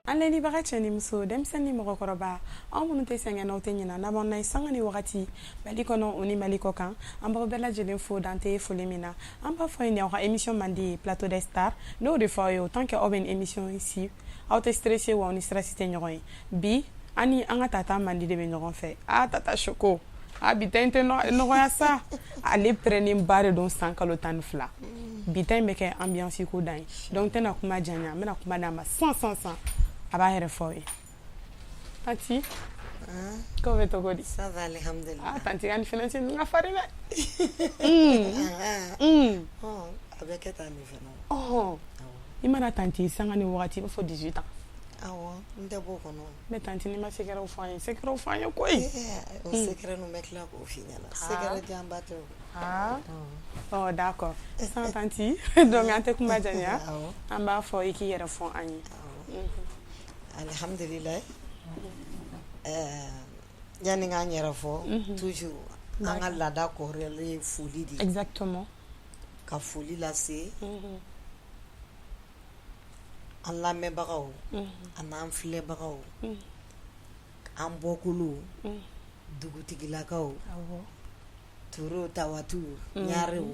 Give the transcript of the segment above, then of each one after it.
An lajɛlibaga cɛ ni muso, denmisɛnnin ni mɔgɔkɔrɔba, aw minnu tɛ sɛgɛn, n'aw tɛ ɲinɛ n'aw b'an na sanga ni wagati, Mali kɔnɔ o ni Mali kɔ kan, an b'aw bɛɛ lajɛlen fo, dan tɛ foli min na. An b'a fɔ ye, aw ka émission mandi ye, Plateau des Stars. N'o de fɔ aw ye, autant que aw bɛ nin émission si, aw tɛ stressé wa aw ni stress tɛ ɲɔgɔn ye. Bi, an ni an ka tata mandi de bɛ ɲɔgɔn fɛ. A tata Choco, a bi ta in tɛ nɔgɔya sa. Ale pɛrɛnnen ba de don san kalo 12. Bi ta in bɛ kɛ ambiance ko dan ye. Donc n tɛna kuma janya, n bɛna kuma d'a ma san san san, a b'a yɛrɛ fɔ aw ye. Tantie, ko bɛ cogo di? Ça va, alhamdulillah. Ah, tantie ka nin fɛnɛ sen ka farin dɛ. A bɛ kɛ tan de fana. Ɔhɔn, i mana tantie sanga ni wagati, i b'a fɔ 18 ans. Awɔ, n tɛ bɔ o kɔnɔ. Mais tantie, n'i ma secret fɔ an ye, secret fɔ an ye koyi. O secret ninnu bɛ tila k'o f'i ɲɛna. Secret janba tɛ o. Ah. Oh, d'accord. Sisan tantie, donc an tɛ kuma janya. An b'a fɔ i k'i yɛrɛ fɔ an ye. Alhamdulillah. Yani n k'an yɛrɛ fɔ, toujours an ka laada kɔrɔlen ye foli de ye. Exactement. Ka foli lase an lamɛnbagaw an'an filɛbagaw, an bɔkolow, dugutigilakaw, Toro, Tawatu, Ɲarew,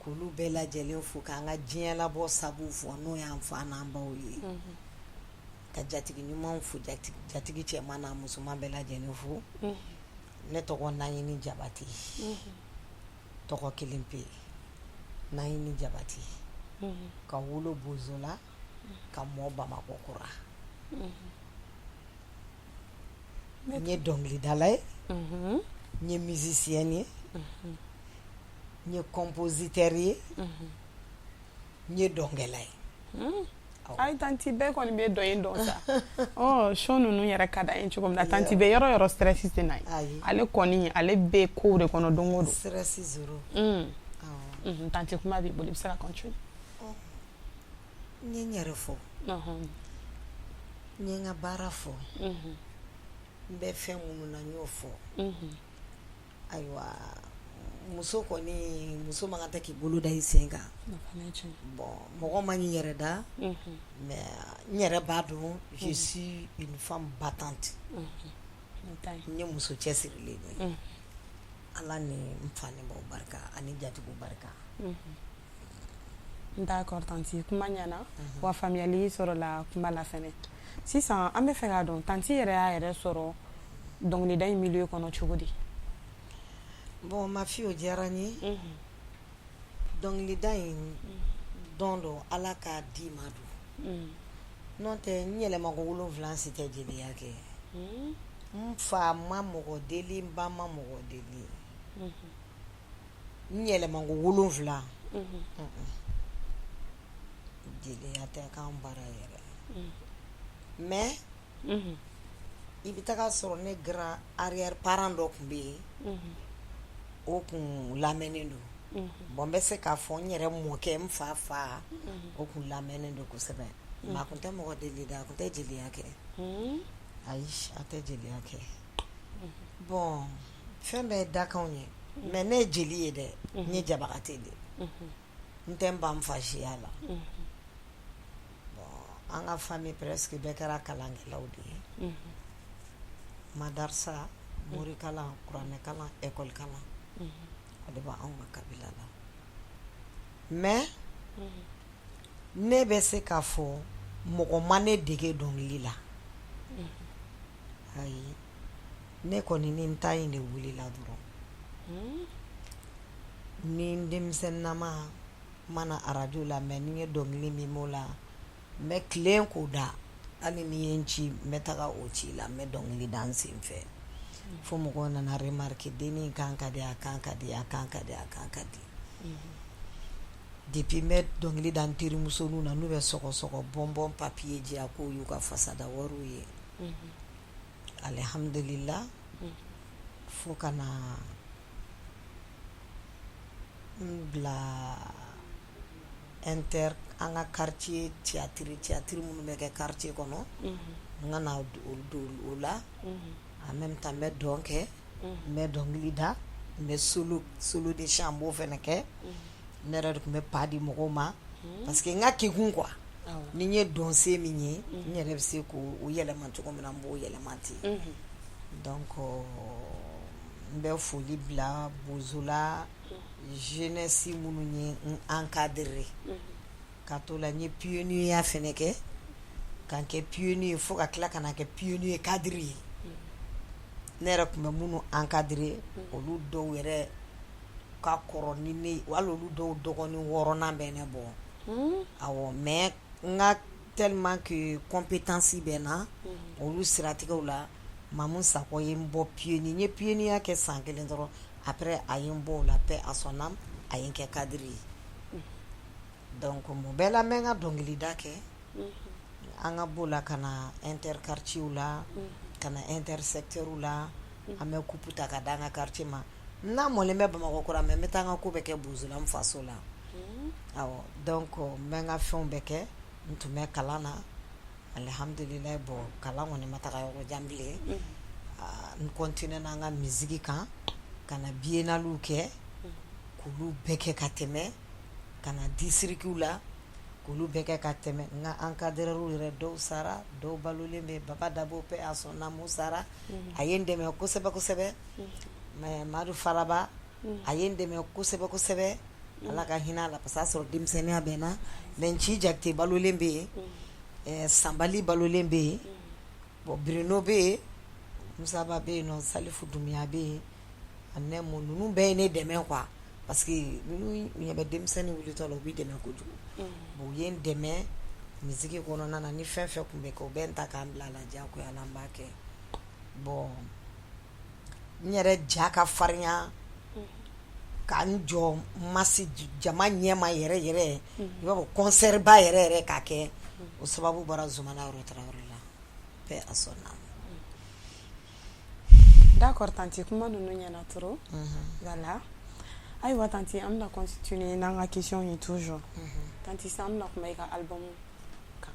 k'olu bɛɛ lajɛlen fo, k'an ka diɲɛ labɔ sabu fɔ, n'o y'an fa n'an baw ye, ka jatigi ɲumanw fo, jatigi cɛman n'a musoman bɛɛ lajɛlen fo. Ne tɔgɔ Naɲini Jabate, tɔgɔ kelen pe, Naɲini Jabate, ka wolo Bozola, ka mɔ Bamakɔ kura. N ye dɔnkilidala ye, n ye musicienne ye, n ye compositeur ye, n ye dɔnkɛla ye. Ayi tantie, bɛɛ kɔni bɛ dɔn in dɔn sa. Ɔ, show ninnu yɛrɛ ka d'an ye cogo min na, tantie bɛ yɔrɔ yɔrɔ, stress tɛ na ye. Ale kɔni, ale bɛ kow de kɔnɔ don o don. Stress zéro. Tantie, kuma b'i bolo, i bɛ se ka continuer. N ye n yɛrɛ fɔ, n ye n ka baara fɔ, n bɛ fɛn minnu na, n y'o fɔ. Ayiwa, muso kɔni, muso man kan tɛ k'i bolo da i sen kan. Bon, mɔgɔ man k'i yɛrɛ da, mais n yɛrɛ b'a dɔn, je suis une femme battante. N ye muso cɛsirilen de ye, Ala ni n fa ni baw barika ani jatigiw barika. D'accord tantie, kuma ɲɛna wa, faamuyali sɔrɔla kuma la fɛnɛ. Sisan an bɛ fɛ k'a dɔn, tantie yɛrɛ y'a yɛrɛ sɔrɔ dɔnkilida in milieu kɔnɔ cogo di? Bon, ma fille, o diyara n ye. Dɔnkilida in dɔn dɔ, Ala k'a di ma don. N'o tɛ, n yɛlɛmako 7 si tɛ jeliya kɛ. N fa ma mɔgɔ deli, n ba ma mɔgɔ deli. N yɛlɛmako 7, jeliya tɛ k'an baara yɛrɛ. Mais i bɛ taga sɔrɔ ne grand arrière parent dɔ tun bɛ yen, o tun lamɛnnen don. Bon, n bɛ se k'a fɔ n yɛrɛ mɔkɛ, n fa fa, o tun lamɛnnen don kosɛbɛ. Mais a tun tɛ mɔgɔ deli dɛ, a tun tɛ jeliya kɛ. Ayi, a tɛ jeliya kɛ. Bon, fɛn bɛɛ ye dakanw ye, mais ne ye jeli ye dɛ, n ye Jabakate de ye. N tɛ n ban n fa siya la. Bon, an ka famille presque bɛɛ kɛra kalankɛlaw de ye. Madarasa, morikalan, kuranɛkalan, école kalan, o de b'anw ka kabila la. Mais ne bɛ se k'a fɔ mɔgɔ ma ne dege dɔnkili la. Ayi, ne kɔni ni n ta in de wulila dɔrɔn. Ni n denmisɛnninama mana arajo la, mais ni n ye dɔnkili min m'o la, n bɛ tilen k'o da. Hali ni ye n ci, n bɛ taga o ci la, n bɛ dɔnkili da n sen fɛ, fo mɔgɔw nana remarquer: dennin kan ka di, a kan ka di, a kan ka di, a kan ka di. Depuis n bɛ dɔnkili da n terimusoninw na, n'u bɛ sɔgɔsɔgɔ bonbon papier di yan k'o y'u ka fasada wariw ye. Alihamdulila, fo ka na n bila inter an ka quartier théâtre, théâtre minnu bɛ kɛ quartier kɔnɔ, n ka na don o la. En même temps, n bɛ dɔn kɛ, n bɛ dɔnkili da, n bɛ solo, solo de chant, n b'o fana kɛ. Ne yɛrɛ de tun bɛ pas di mɔgɔw ma parce que n ka kegun quoi. Ni n ye dɔnsen min ye, n yɛrɛ bɛ se k'o yɛlɛma cogo min na, n b'o yɛlɛma ten. Donc n bɛ foli bila Bozola jeunesse minnu ye n encadré ka t'o la. N ye pionnier ya fana kɛ, ka kɛ pionnier ye fo ka tila ka na kɛ pionnier cadre ye. Ne yɛrɛ tun bɛ minnu encadré, olu dɔw yɛrɛ ka kɔrɔ ni ne, wali olu dɔw dɔgɔnin wɔɔrɔnan bɛ ne bɔ. Awɔ, mais n ka tellement que compétence bɛ n na olu siratigɛw la, Mamu Sakɔ ye n bɔ pionnier. N ye pionnier ya kɛ san kelen dɔrɔn, après a ye n bɔ o la, paix à son âme, a ye n kɛ cadre ye. Donc mun bɛɛ la, n bɛ n ka dɔnkilida kɛ. An ka b'o la ka na interquartier la, ka na intersecteur la. An bɛ coupe ta ka da an ka quartier ma. N lamɔlen bɛ Bamakɔ kura, mais n bɛ taa n ka ko bɛɛ kɛ Bozola, n faso la. Awɔ, donc n bɛ n ka fɛnw bɛɛ kɛ. N tun bɛ kalan na, alihamdulilayi. Bon, kalan kɔni ma taga yɔrɔ jan bilen. N continuer na n ka musique kan, ka na biennalew kɛ, k'olu bɛɛ kɛ ka tɛmɛ, ka na districtw la, k'olu bɛɛ kɛ ka tɛmɛ. N ka encadreurw yɛrɛ, dɔw sara, dɔw balolen bɛ. Baba Dabo, paix à son âme, sara, a ye n dɛmɛ kosɛbɛ kosɛbɛ. Mais Madu Faraba, a ye n dɛmɛ kosɛbɛ kosɛbɛ, Ala ka hinɛ a la, parce que a sɔrɔ denmisɛnninya bɛ n na. Mais Nci Jakite balolen bɛ yen, Sanbali balolen bɛ yen, bon, Bruno bɛ yen, Musaba bɛ yen nɔ, Salifu Dunbiya bɛ yen. Ne ninnu bɛɛ ye ne dɛmɛ quoi, parce que ninnu ɲɛ bɛ denmisɛnnin wulitɔ la, u b'i dɛmɛ kojugu. Bon, u ye n dɛmɛ musique kɔnɔna na. Ni fɛn fɛn tun bɛ kɛ, u bɛ n ta k'an bila a la diyagoya la, n b'a kɛ. Bon, n yɛrɛ ja ka farinya ka n jɔ masse jama ɲɛma yɛrɛ yɛrɛ, i b'a fɔ concert ba yɛrɛ yɛrɛ k'a kɛ, o sababu bɔra Zumana Yɔrɔ Tarawele la, paix à son âme. D'accord tantie, kuma ninnu ɲɛna trop. Voilà, ayiwa tantie, an bɛna continuer n'an ka question ye toujours. Tantie, sisan an bɛna kuma i ka album kan.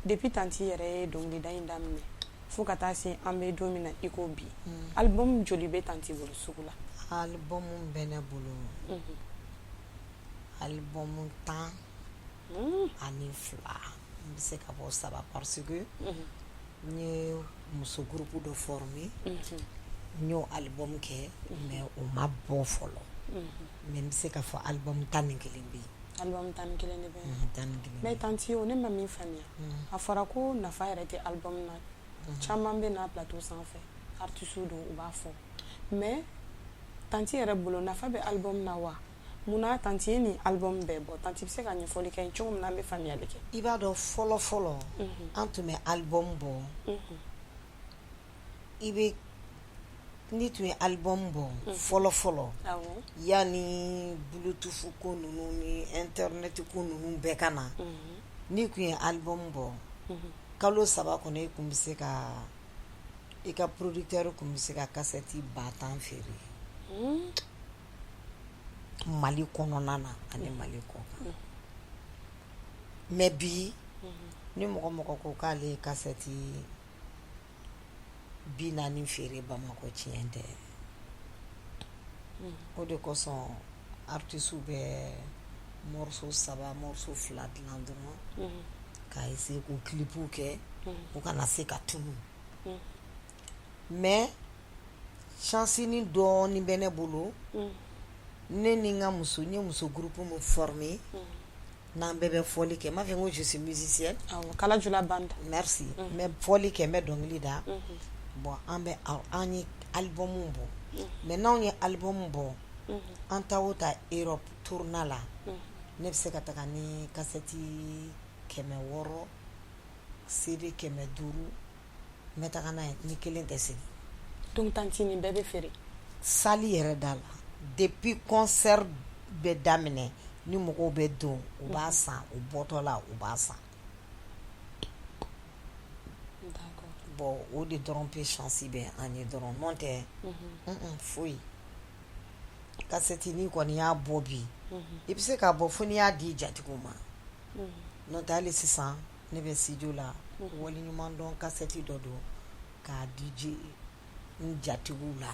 Depuis tantie yɛrɛ ye dɔnkilida in daminɛ fo ka taa se an bɛ don min na i ko bi, album joli bɛ tantie bolo sugu la? Album bɛ ne bolo, album 12, n bɛ se ka bɔ saba, parce que n ye muso groupe dɔ former, n y'o album kɛ, mais o ma bɔ fɔlɔ. Mais n bɛ se ka fɔ album 11 bɛ yen. Album 11 de bɛ yen. 11. Mais tantie, o ne ma min faamuya, a fɔra ko nafa yɛrɛ tɛ album na. Caman bɛ na plateau sanfɛ, artistes don, u b'a fɔ. Mais tantie yɛrɛ bolo, nafa bɛ album na wa? Munna tantie ye nin album bɛɛ bɔ? Tantie bɛ se ka ɲɛfɔli kɛ cogo min na, an bɛ faamuyali kɛ. I b'a dɔn, fɔlɔ fɔlɔ, an tun bɛ album bɔ. I bɛ, n'i tun ye album bɔ fɔlɔ fɔlɔ, yanni bluetooth ko ninnu ni internet ko ninnu bɛɛ ka na, n'i tun ye album bɔ, kalo 3 kɔnɔ, i tun bɛ se ka, i ka producteur tun bɛ se ka cassette 10 000 feere Mali kɔnɔna na ani Mali kɔkan. Mais bi, ni mɔgɔ mɔgɔ ko k'ale ye cassette 40 feere Bamakɔ, tiɲɛ tɛ. O de kosɔn artistes bɛ morceau saba, morceau fila dilan dɔrɔn k'a essayer k'u clipw kɛ, u kana se ka tunun. Mais chance ni dɔɔnin bɛ ne bolo. Ne ni n ka muso, n ye muso groupe min former, n'an bɛɛ bɛ fɔli kɛ, n b'a fɔ ko je suis musicienne. Kalajula band. Merci. N bɛ fɔli kɛ, n bɛ dɔnkili da. Bon, an bɛ, an ye album bɔ. Mais n'anw ye album bɔ, an taa o ta Europe tournée la, ne bɛ se ka taga ni cassette 600, CD 500, n bɛ taga n'a ye, ni kelen tɛ segin. Donc tantie, nin bɛɛ bɛ feere? Salle yɛrɛ da la, depuis concert bɛ daminɛ, ni mɔgɔw bɛ don, u b'a san, u bɔtɔ la, u b'a san. Bon, o de dɔrɔn pe chance bɛ an ye dɔrɔn, n'o tɛ foyi. Cassette, n'i kɔni y'a bɔ bi, i bɛ se k'a bɔ fo n'i y'a di jatigiw ma. N'o tɛ, hali sisan ne bɛ studio la, waleɲuman dɔn cassette dɔ don k'a di n jatigiw la,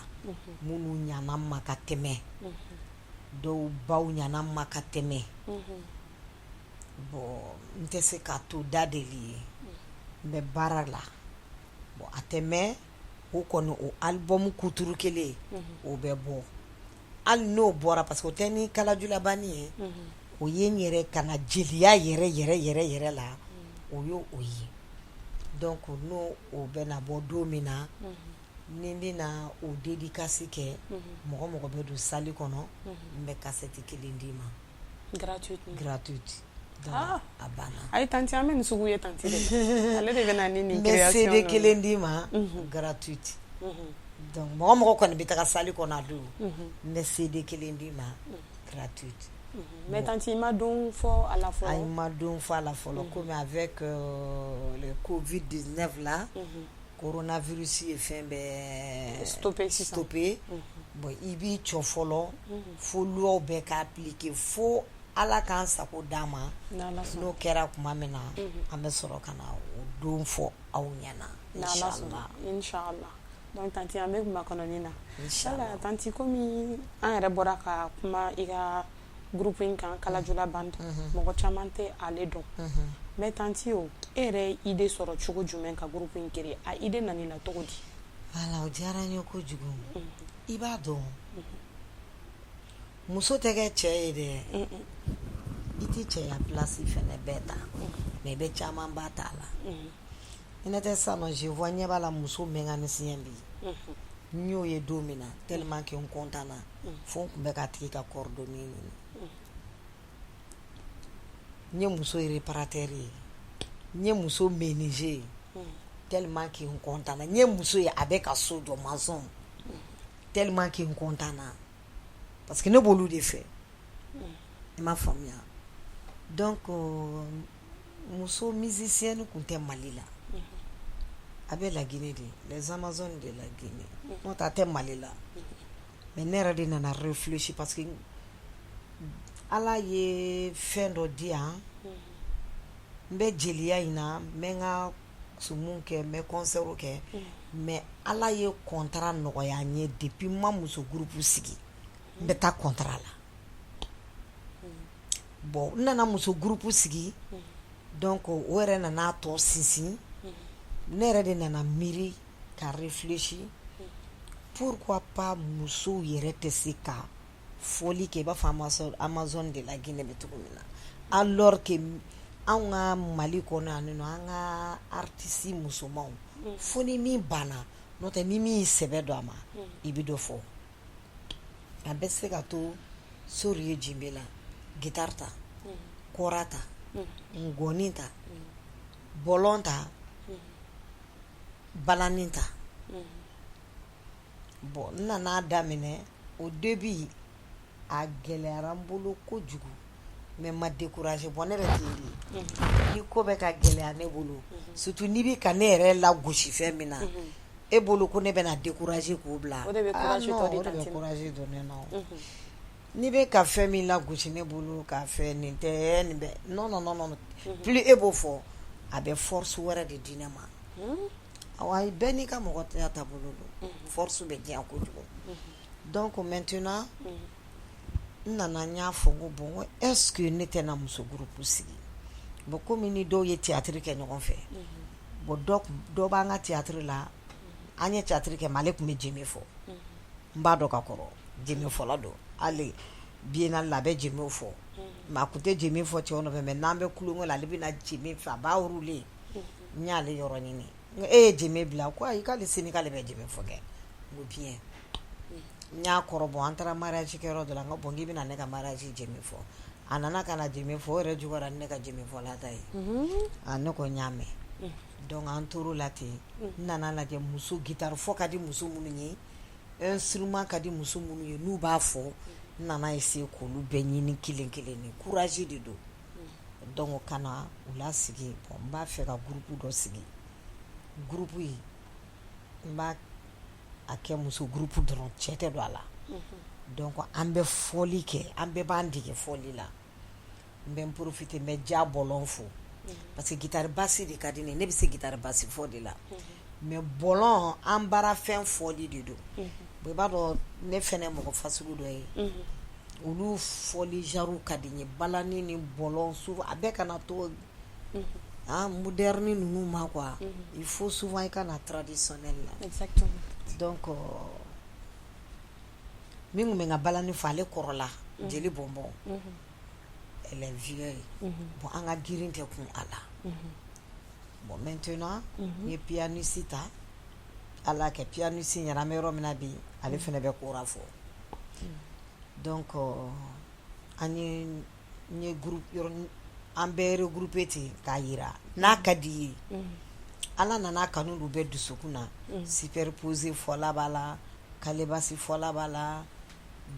minnu ɲana n ma ka tɛmɛ, dɔw baw ɲana n ma ka tɛmɛ. Bon, n tɛ se k'a to da deli ye, n bɛ baara la. Bon, a tɛ mɛn, o kɔni, o album kuturu kelen, o bɛ bɔ. Hali n'o bɔra, parce que o tɛ ni kalajulabanni ye, o ye n yɛrɛ ka na jeliya yɛrɛ yɛrɛ yɛrɛ yɛrɛ la, o ye o ye. Donc n'o o bɛna bɔ don min na, ni n bɛna o dédicace kɛ, mɔgɔ mɔgɔ bɛ don salle kɔnɔ, n bɛ cassette kelen d'i ma. Gratuitement. Gratuite. Donc a banna. Ayi tantie, an bɛ nin sugu ye tantie de la, ale de bɛ na ni nin N bɛ création CD ninnu ye. kelen d'i ma gratuite. Donc mɔgɔ mɔgɔ kɔni bɛ taga salle kɔnɔ a don, n bɛ CD kelen d'i ma gratuite. Mais tantie, i ma don fɔ a la fɔlɔ? Ayi, n ma don fɔ a la fɔlɔ, komi avec le Covid 19 là, coronavirus ye fɛn bɛɛ stoppé sisan. Stoppé. Bon, i b'i jɔ fɔlɔ fo loi bɛɛ ka appliquer, fo Ala k'an sago d'an ma. N'Ala sɔnna. N'o kɛra tuma min na, an bɛ sɔrɔ ka na o don fɔ aw ɲɛna. N'Ala sɔnna, inchallah. Donc tantie, an bɛ makɔnɔni na. Inchallah. Yala tantie, komi an yɛrɛ bɔra ka kuma i ka groupe in kan, Kalajula Band, mɔgɔ caman tɛ ale dɔn. Mais tantie, o e yɛrɛ ye idée sɔrɔ cogo jumɛn ka groupe in créer? A idée nana i la cogo di? Voilà, o diyara n ye kojugu. I b'a dɔn, muso tɛ kɛ cɛ ye dɛ. I tɛ cɛya place fɛnɛ bɛɛ ta, mais i bɛ caman ba ta a la. I ne tɛ sisan nɔ, je vois, ɲɛ b'a la, muso mécanicien bɛ yen. N y'o ye don min na, tellement que n content na, fo n tun bɛ k'a tigi ka coordonnées ɲini. N ye muso réparateur ye, n ye muso menuisier ye, tellement que n content na. N ye muso ye a bɛ ka so jɔ, maçon, tellement que n content na, parce que ne b'olu de fɛ. I m'a faamuya? Donc muso musicienne tun tɛ Mali la. A bɛ La Guinée de, les Amazones de la Guinée, n'o tɛ a tɛ Mali la. Mais ne yɛrɛ de nana réfléchir, parce que Ala ye fɛn dɔ di yan. N bɛ jeliya in na, n bɛ n ka sumu kɛ, n bɛ concert kɛ, mais Ala ye contrat nɔgɔya n ye. Depuis n ma muso groupe sigi, n bɛ taa contrat la. Bon, n nana muso groupe sigi, donc o yɛrɛ nana tɔ sinsin. Ne yɛrɛ de nana miiri ka réfléchir, pourquoi pas musow yɛrɛ tɛ se ka fɔli kɛ i b'a fɔ Amazone de la Guinée bɛ cogo min na, alors que anw ka Mali kɔnɔ yan nɔ, an ka artiste musomanw, fo ni min banna, n'o tɛ ni min y'i sɛbɛ don a ma, i bɛ dɔ fɔ. A bɛ se ka to sori ye jenbe la, guitare ta, kora ta, ngɔni ta, bɔlɔn ta, balani ta. Bon, n nana daminɛ, au début a gɛlɛyara n bolo kojugu, mais n ma découragé. Bon, ne bɛ ten de, ni ko bɛ ka gɛlɛya ne bolo, surtout n'i bɛ ka ne yɛrɛ lagosi fɛn min na, e bolo ko ne bɛna découragé k'o bila? O de bɛ courage tɔ di. O de bɛ courage don ne na. N'i bɛ ka fɛn min lagosi ne bolo k'a fɛ nin tɛ nin bɛ, non, non, non, non, plus e b'o fɔ, a bɛ force wɛrɛ de di ne ma. Awa, bɛɛ n'i ka mɔgɔya taabolo don, force bɛ diya kojugu. Donc maintenant n nana, n y'a fɔ n ko bon, n ko est ce que ne tɛna muso groupe sigi? Bon, komi ni dɔw ye théâtre kɛ ɲɔgɔn fɛ, bon, dɔ b'an ka théâtre la, an ye théâtre kɛ, mais ale tun bɛ jenbe fɔ. N b'a dɔn ka kɔrɔ, jenbe fɔla don. Hali biennale la, a bɛ jenbew fɔ, mais a tun tɛ jenbe fɔ cɛw nɔfɛ. Mais n'an bɛ kulonkɛ la, ale bɛna jenbe fɛ, a b'a rouler. N y'ale yɔrɔ ɲini, n ko e ye jenbe bila? Ko ayi, k'ale sini k'ale bɛ jenbe fɔ kɛ. N ko bien. N y'a kɔrɔbɔ, an taara mariage kɛyɔrɔ dɔ la. N ko bon, k'i bɛna ne ka mariage jenbe fɔ. A nana ka na jenbe fɔ, o yɛrɛ juguyara ni ne ka jenbe fɔla ta ye. A ne ko n y'a mɛn. Donc an tor'o la ten. N nana lajɛ, muso guitare fɔ ka di muso minnu ye, instrument ka di muso minnu ye, n'u b'a fɔ, n nana essayer k'olu bɛɛ ɲini kelen kelen. Ni courage de don. Donc ka na u lasigi. Bon, n b'a fɛ ka groupe dɔ sigi. Groupe in, n b'a a kɛ muso groupe dɔrɔn, cɛ tɛ don a la. Donc an bɛ fɔli kɛ, an bɛɛ b'an dege fɔli la. N bɛ n profiter, n bɛ ja bɔlɔn fo, parce que guitare basse de ka di ne ye. Ne bɛ se guitare basse fɔ de la, mais bɔlɔn, an baara fɛn fɔli de don. Bon, i b'a dɔn, ne fɛnɛ mɔgɔ fasugu dɔ ye. Olu fɔli genrew ka di n ye, balani ni bɔlɔn, souvent a bɛɛ kana to ah moderne ninnu ma quoi. Il faut souvent i ka na traditionnel la. Exactement. Donc min tun bɛ n ka balani fɔ, ale kɔrɔla, Jeli Bɔnbɔn, elle est vieille. Bon, an ka girin tɛ kun a la. Bon, maintenant n ye pianiste ta. Ala kɛ pianiste yɛrɛ, an bɛ yɔrɔ min na bi, ale fana bɛ kora fɔ. Donc an ye n ye groupe yɔrɔ, an bɛɛ regroupé ten k'a yira n'a ka di i ye. Ala nana kanu don bɛɛ dusukun na. Superposé fɔla b'a la, calebasse fɔla b'a la,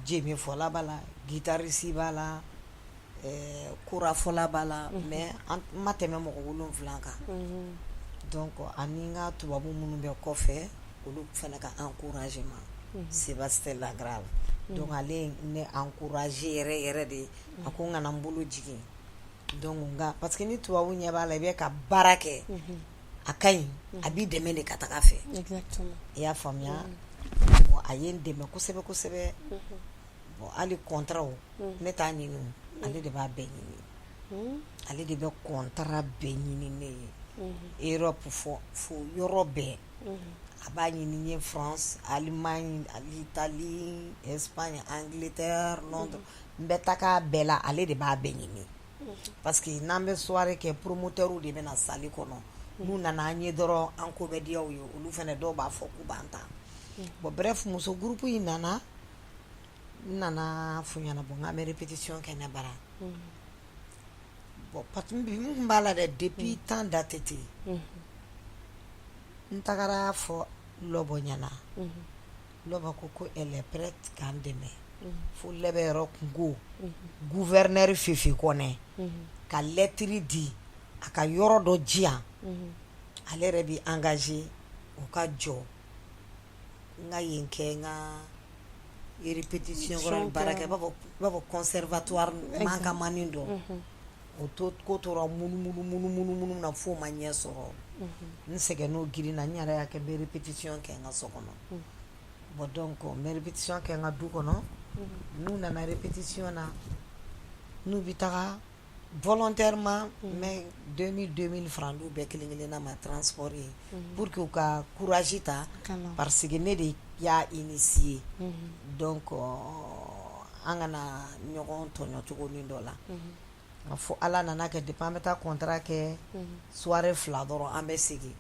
djembé fɔla b'a la, guitariste b'a la, kora fɔla b'a la, mais an ma tɛmɛ mɔgɔ 7 kan. Donc ani n ka tubabu minnu bɛ kɔfɛ, olu fana ka encouragement, Sébastien Lagrave. Donc ale ye ne encouragé yɛrɛ yɛrɛ de. A ko n kana n bolo jigin. Donc nka parce que ni tubabu ɲɛ b'a la i bɛ ka baara kɛ, a ka ɲi, a b'i dɛmɛ de ka taga fɛ. Exactement. I y'a faamuya? Bon, a ye n dɛmɛ kosɛbɛ kosɛbɛ. Bon, hali contrat, ne t'a ɲini o, ale de b'a bɛɛ ɲini. Ale de bɛ contrat bɛɛ ɲini ne ye. Europe fɔ fo yɔrɔ bɛɛ, a b'a ɲini n ye: France, Allemagne, Italie, Espagne, Angleterre, Londres. N bɛ taga bɛɛ la, ale de b'a bɛɛ ɲini. Parce que n'an bɛ soirée kɛ, promoteur de bɛ na salle kɔnɔ. N'u nana an ye dɔrɔn, an ko bɛ diya u ye. Olu fana dɔw b'a fɔ k'u b'an ta. Bon, bref, muso groupe in nana, n nana f'u ɲɛna. Bon, n k'an bɛ répétition kɛ ne bara. Bon, parce que n tun b'a la dɛ depuis temps d'ATT. N tagara fɔ Lɔbɔ ɲɛna. Lɔbɔ ko elle est prête k'an dɛmɛ. Fo Lɛbɛ yɛrɛ kun ko gouverneur Fefe Kɔnɛ ka lettre di a ka yɔrɔ dɔ di yan, ale yɛrɛ bɛ engagé o ka jɔ n ka yen kɛ n ka répétition kɔrɔ baara kɛ, i b'a fɔ conservatoire mankamani dɔ. O to ko tora munumunu munumunu munu na f'o ma ɲɛ sɔrɔ. N sɛgɛnn'o girin na, n yɛrɛ y'a kɛ n bɛ répétition kɛ n ka so kɔnɔ. Bon, donc n bɛ répétition kɛ n ka du kɔnɔ. N'u nana répétition na, n'u bɛ taga volontairement, n bɛ 2000 2000 francs d'u bɛɛ kelen kelenna ma, transport ye, pour que u ka courage ta, parce que ne de y'a initié. Donc an kana ɲɔgɔn tɔɲɔ cogonin dɔ la. A fɔ Ala nana kɛ, depuis an bɛ taa contrat kɛ, soirée 2 dɔrɔn an bɛ segin,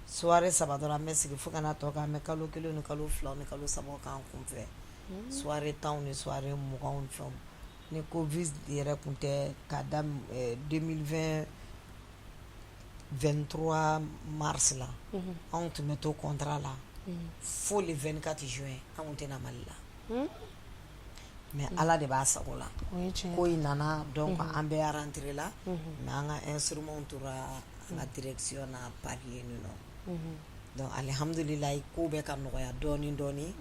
soirée 3 dɔrɔn an bɛ segin, fo ka na tɔ kɛ an bɛ kalo 1 ni kalo 2 ni kalo 3 k'an kunfɛ, soirée 10 ni soirée 20 ni fɛnw. Ni Covid yɛrɛ tun tɛ, ka daminɛ 2020 23 mars la, anw tun bɛ to contrat la fo le 24 juin, an tun tɛ na Mali la. Mais Ala de b'a sago la, ko in nana. Donc an bɛɛ rentré la, mais an ka instrument tora an ka direction na Paris yen nɔ. Donc alihamudulilayi, ko bɛ ka nɔgɔya dɔɔni dɔɔni,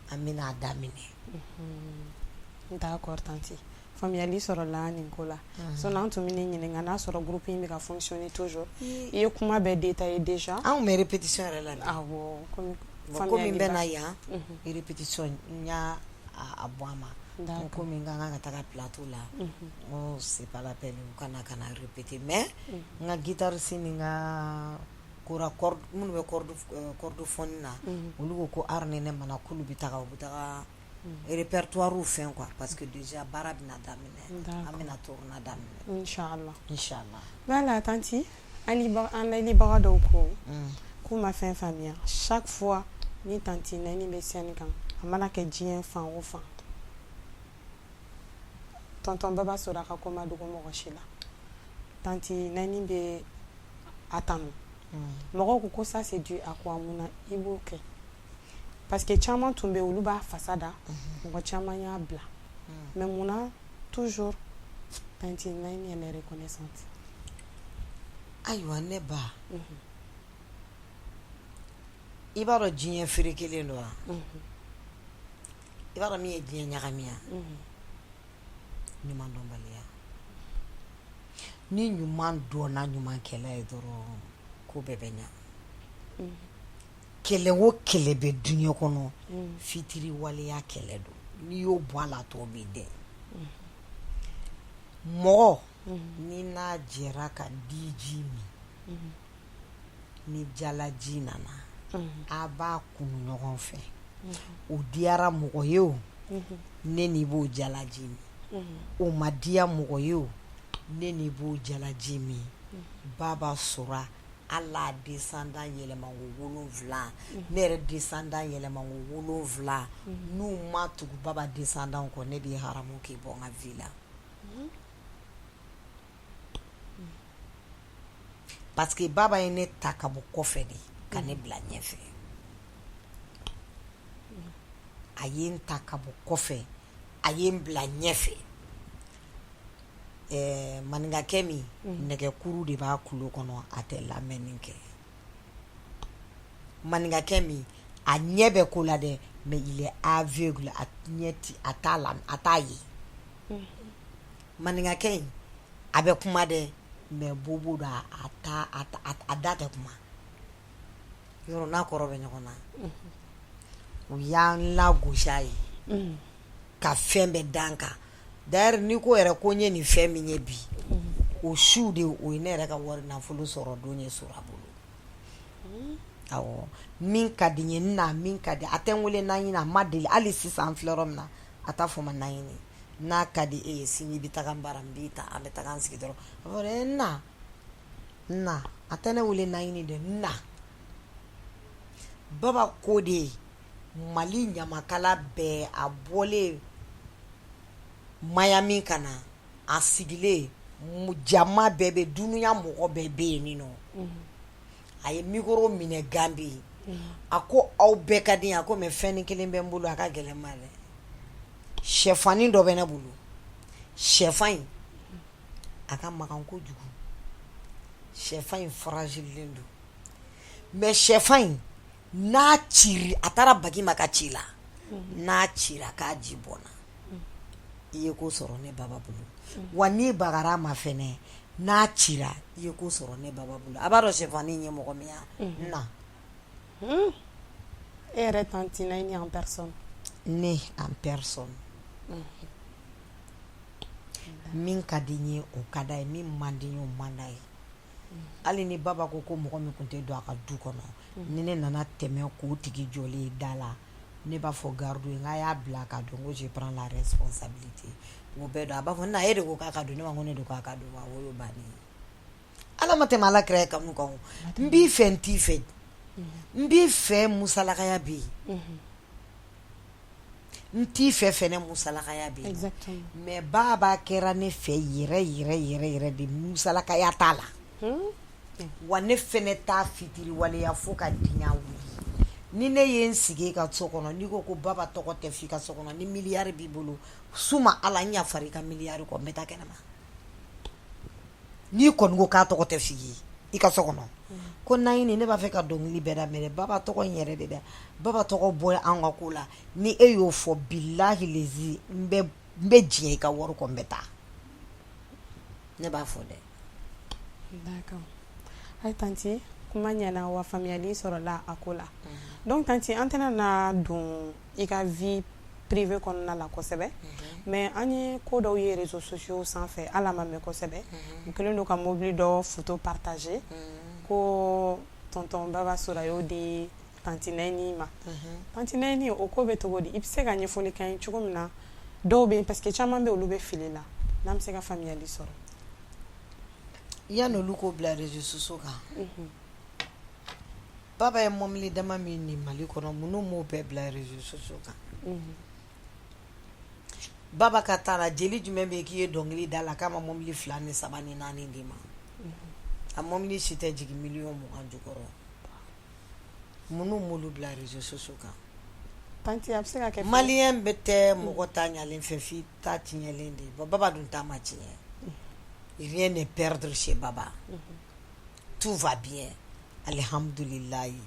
an bɛna daminɛ. D'accord tantie, faamuyali sɔrɔla nin ko la. Sinon an tun bɛ ne ɲininka n'a sɔrɔ groupe in bɛ ka fonctionner toujours. I ye kuma bɛɛ détaillé déjà. Anw bɛ répétition yɛrɛ la bi. Awɔ, komi Bon, komi n bɛ na yan répétition, n y'a a bɔ a ma. Komi n ka kan ka taga plateau la, n ko c'est pas la peine u kana ka na répéter. Mais n ka guitariste ni n ka kora corde minnu bɛ cordophonie na, olu ko ko ni ne mana k'olu bɛ taga, u bɛ taga répertoire fɛn quoi, parce que déjà baara bɛna daminɛ, an bɛna tournée daminɛ. Inchallah. Inchallah. Voilà tantie, an layɛlibaga dɔw ko k'u ma fɛn faamuya. Chaque fois ni tantie Nɛni bɛ scène kan, a mana kɛ diɲɛ fan o fan, tonton Baba sɔrɔ a ka ko ma dogo mɔgɔ si la, tantie Nɛni bɛ a tanu. Mɔgɔw ko ko ça c'est dû à quoi? Mun na i b'o kɛ? Parce que caman tun bɛ yen, olu b'a fasa da, mɔgɔ caman y'a bila, mais mun na toujours tantie Nɛni, elle est reconnaissante? Ayiwa ne ba, i b'a dɔn diɲɛ feere kelen don wa? I b'a dɔn min ye diɲɛ ɲagami ya? Ɲuman dɔnbaliya. Ni ɲuman dɔnna ɲumankɛla ye dɔrɔn, ko bɛɛ bɛ ɲa. Kɛlɛ o kɛlɛ bɛ diɲɛ kɔnɔ, fitiri waleya kɛlɛ don. N'i y'o bɔ a la, a tɔ b'i dɛn. Mɔgɔ ni n'a jɛra ka diji min, ni jalaji nana, a b'a kunu ɲɔgɔn fɛ. O diyara mɔgɔ ye o, ne n'i b'o jalaji min. O ma diya mɔgɔ ye o, ne n'i b'o jalaji min. Baba Sora, ala descendant yɛlɛmanko 7, ne yɛrɛ descendant yɛlɛmanko 7, n'u ma tugu Baba descendant kɔ, ne b'i haramu k'i bɔ n ka vie la. Parce que Baba ye ne ta ka bɔ kɔfɛ de ka ne bila ɲɛfɛ. A ye n ta ka bɔ kɔfɛ, a ye n bila ɲɛfɛ. Ɛɛ maninkakɛ min nɛgɛkuru de b'a tulo kɔnɔ, a tɛ lamɛnni kɛ. Maninkakɛ min a ɲɛ bɛ ko la dɛ, mais il est aveugle, a ɲɛ a t'a la, a t'a ye. Maninkakɛ in a bɛ kuma dɛ, mais bobo don, a da tɛ kuma. Yɔrɔ n'a kɔrɔ bɛ ɲɔgɔn na. U y'an lagosi a ye ka fɛn bɛɛ d'an kan. D'ailleurs, n'i ko yɛrɛ ko n ye nin fɛn min ye bi, o su de, o ye ne yɛrɛ ka wari nafolo sɔrɔ don ye Sora bolo. Awɔ, min ka di n ye, n na min ka di, a tɛ n wele Naɲini, a ma deli. Hali sisan an filɛ yɔrɔ min na, a t'a fɔ ma Naɲini. N'a ka di e ye, sini i bɛ taga n bara, n b'i ta, an bɛ taga an sigi dɔrɔn, a b'a fɔ n na, n na. A tɛ ne wele Naɲini dɛ, n na. Baba ko de ye Mali ɲamakala bɛɛ, a bɔlen Miami ka na, a sigilen, jama bɛɛ bɛ, dunuya mɔgɔ bɛɛ bɛ yen nɔ. A ye micro minɛ Gambie, a ko aw bɛɛ ka di, a ko mais fɛn ni kelen bɛ n bolo, a ka gɛlɛn ma dɛ. Sɛfanin dɔ bɛ ne bolo, sɛfan in a ka magan kojugu, sɛfan in fragile don, mais sɛfan in n'a cira, a taara bagi ma ka ci la, n'a cira k'a ji bɔnna, i ye ko sɔrɔ ne Baba bolo. Wa n'i bagara a ma fɛnɛ, n'a cira, i ye ko sɔrɔ ne Baba bolo. A b'a dɔn sɛfanin ye mɔgɔ min ya na. E yɛrɛ tantie Nayini en personne. Ne en personne. Min ka di n ye, o ka d'a ye, min man di n ye, o man d'a ye. Hali ni Baba ko ko mɔgɔ min tun tɛ don a ka du kɔnɔ, ni ne nana tɛmɛ k'o tigi jɔlen da la, ne b'a fɔ garde ye, n y'a bila ka don, ko je prends la responsabilité. O bɛɛ dɔn. A b'a fɔ na, e de ko k'a ka don. Ne ma ko ne de ko a ka don wa, o y'o bannen ye. Ala ma tɛmɛ Ala kira kanu kan. N b'i fɛ, n t'i fɛ, n b'i fɛ, musalakaya bɛ yen. N t'i fɛ fɛnɛ, musalakaya bɛ yen. Mais Baba kɛra ne fɛ yɛrɛ yɛrɛ yɛrɛ yɛrɛ de, musalakaya t'a la. Wa ne fɛnɛ t'a fitiriwaleya fo ka diɲɛ wuli. Ni ne ye n sigi ka so kɔnɔ, n'i ko ko Baba tɔgɔ tɛ f'i ka so kɔnɔ, ni miliyari b'i bolo, suma Ala n yafara i ka miliyari kɔ, n bɛ taa kɛnɛma. N'i kɔni ko k'a tɔgɔ tɛ f'i ye i ka so kɔnɔ, ko Naɲini, ne b'a fɛ ka dɔnkili bɛɛ da, mais Baba tɔgɔ in yɛrɛ de dɛ, Baba tɔgɔ bɔ an ka ko la, ni e y'o fɔ, bilahi lezi, n bɛ diɲɛ i ka wari kɔ, n bɛ taa. Ne b'a fɔ dɛ. D'accord. Ayi tantie, kuma ɲɛna wa faamuyali sɔrɔla a ko la. Donc tantie, an tɛna na don i ka vie privée kɔnɔna la kosɛbɛ, mais an ye ko dɔw ye réseaux sociaux sanfɛ, hali a ma mɛn kosɛbɛ, u kɛlen don ka mobili dɔ photo partager ko tonton Baba Sora y'o di tantie Nayini ma. Tantie Nayini, o ko bɛ cogo di? I bɛ se ka ɲɛfɔli k'an ye cogo min na dɔw bɛ yen, parce que caman bɛ olu bɛ fili la, n'an bɛ se ka faamuyali sɔrɔ? Yan'olu k'o bila réseaux sociaux kan, Baba ye mɔbili dama min ni Mali kɔnɔ, minnu m'o bɛɛ bila réseaux sociaux kan? Baba ka taa la, jeli jumɛn bɛ k'i ye dɔnkili da la k'a ma mɔbili 2 ni 3 ni 4 d'i ma? A mɔbili si tɛ jigin miliyɔn 20 jukɔrɔ. Minnu m'olu bila réseaux sociaux kan? Tantie, a bɛ se ka kɛ. Malien bɛ tɛ mɔgɔ ta ɲalen fɛ f'i ta tiɲɛlen de ye. Baba dun ta ma tiɲɛ. Rien n'est perdre chez Baba, tout va bien, alihamudulilayi.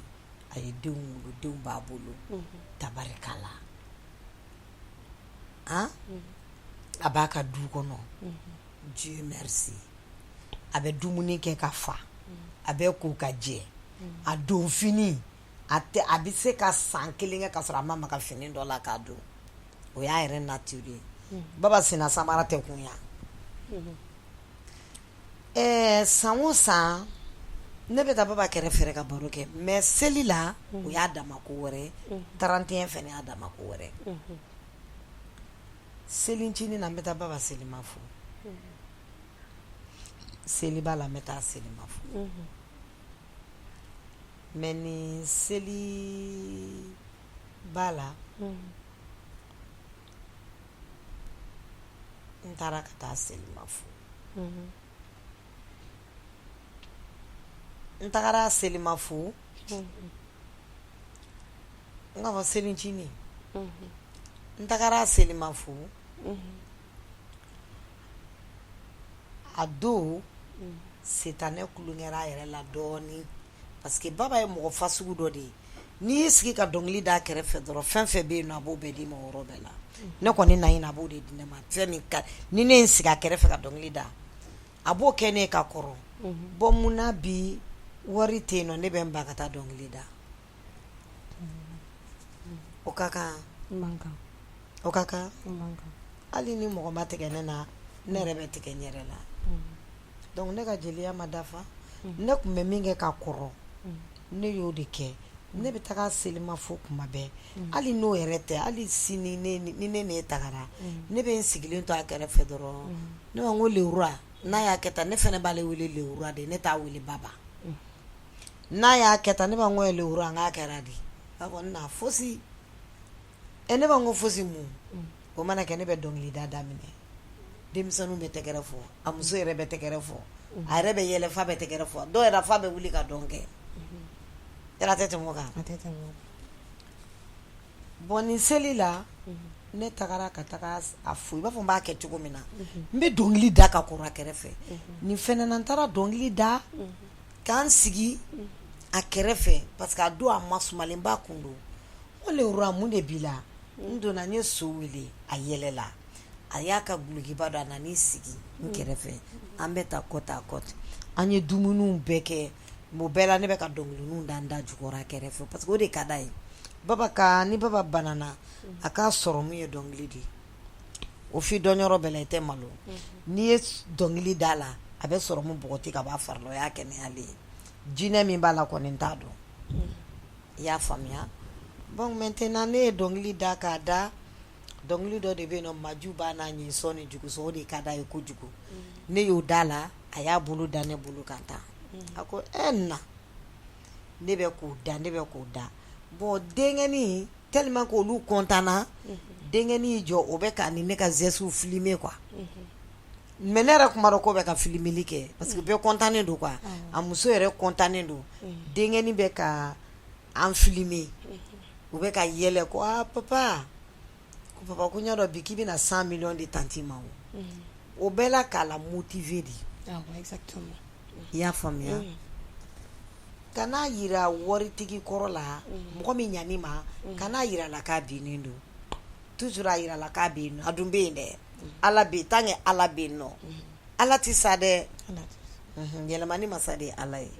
A ye denw wolo, denw b'a bolo, tabarikala. Han, a b'a ka du kɔnɔ, Dieu merci. A bɛ dumuni kɛ ka fa, a bɛ ko ka jɛ, a don fini a tɛ, a bɛ se ka san 1 kɛ ka sɔrɔ a ma maga fini dɔ la k'a don. O y'a yɛrɛ nature ye. Baba senna samara tɛ kun yan. Ɛɛ san o san ne bɛ taa baba kɛrɛfɛ ka baro kɛ mais seli la o y'a dama ko wɛrɛ, 31 fana y'a dama ko wɛrɛ. Selicinin na n bɛ taa baba selima fo, seliba la n bɛ taa selima fo mais nin seliba la n taara ka taa selima fo. N tagara selima fo n k'a fɔ selicinin n tagara selima fo a don sitanɛ tulonkɛra a yɛrɛ la dɔɔnin parce que baba ye mɔgɔ fasugu dɔ de ye n'i y'i sigi ka dɔnkili da a kɛrɛfɛ dɔrɔn fɛn fɛn bɛ yen nɔ a b'o bɛɛ d'i ma o yɔrɔ bɛɛ la ne kɔni na a b'o de di ne ma fɛn min ka ni ne ye n sigi a kɛrɛfɛ ka dɔnkili da a b'o kɛ ne ka kɔrɔ bon mun na bi wari tɛ yen nɔ ne bɛ n ban ka taa dɔnkili da o ka kan o ka kan hali ni mɔgɔ ma tigɛ ne na ne yɛrɛ bɛ tigɛ n yɛrɛ la donc ne ka jeliya ma dafa ne tun bɛ min kɛ ka kɔrɔ ne y'o de kɛ ne bɛ taga selima fo kuma bɛɛ hali n'o yɛrɛ tɛ hali sini ni ne ne tagara ne bɛ n sigilen to a kɛrɛfɛ dɔrɔn ne ko le roi n'a y'a kɛ tan ne fana b'ale wele le roi de ne t'a wele baba n'a y'a kɛ tan ne b'a ko le roi n k'a kɛra di a ko na fosi ɛ ne b'a ko fosi mun o mana kɛ ne bɛ dɔnkilida daminɛ denmisɛnninw bɛ tɛgɛrɛ fɔ a muso yɛrɛ bɛ tɛgɛrɛ fɔ a yɛrɛ bɛ yɛlɛ f'a bɛ tɛgɛrɛ fɔ dɔw yɛrɛ f'a bɛ wuli ka dɔn kɛ yɛrɛ tɛ tɛmɛ o kan bon nin seli la ne tagara ka taga a fo i b'a fɔ n b'a kɛ cogo min na n bɛ dɔnkili da ka kɔrɔ a kɛrɛfɛ nin fana na n taara dɔnkili da ka n sigi a kɛrɛfɛ parce que a don a masumalenba kun don ko le roi mun de b'i la n donna n ye so wele a yɛlɛla a y'a ka dulokiba don a nan'i sigi n kɛrɛfɛ an bɛ taa côte à côte an ye dumuniw bɛɛ kɛ o bɛɛ la ne bɛ ka dɔnkiliniw da n da jukɔrɔ a kɛrɛfɛ parce que o de ka d'a ye baba ka ni baba banana a k'a sɔrɔmu ye dɔnkili de ye o f'i dɔn yɔrɔ bɛɛ la i tɛ malo n'i ye dɔnkili da la a bɛ sɔrɔmu bɔgɔti ka b'a fari la o y'a kɛnɛyalen ye jinɛ min b'a la kɔni n t'a dɔn i y'a faamuya bon maintenant ne ye dɔnkili da k'a da dɔnkili dɔ de bɛ yen nɔ maju b'a n'a ɲin sɔn ni jugusɔn o de ka d'a ye kojugu ne y'o da la a y'a bolo da ne bolo kan tan a ko e na ne bɛ k'o da ne bɛ k'o da bon denkɛnin tellement que olu kɔntanna denkɛnin y'i jɔ o bɛ ka ni ne ka gestew filmer quoi mais ne yɛrɛ tun m'a dɔn k'o bɛ ka filmeli kɛ parce que bɛɛ kɔntannen don quoi a muso yɛrɛ kɔntannen don denkɛnin bɛ ka an filmer u bɛ ka yɛlɛ ko aa papa ko papa ko n y'a dɔn bi k'i bɛna 100 millions di tanti ma o o bɛɛ la k'a la motiver de i y'a faamuya kan'a jira waritigi kɔrɔ la mɔgɔ min ɲan'i ma kan'a jira a la k'a binnen don toujours a jira a la k'a bɛ yen a dun bɛ yen dɛ ala bɛ yen tant que ala bɛ yen nɔ ala tɛ sa dɛ yɛlɛmani masa de ye ala ye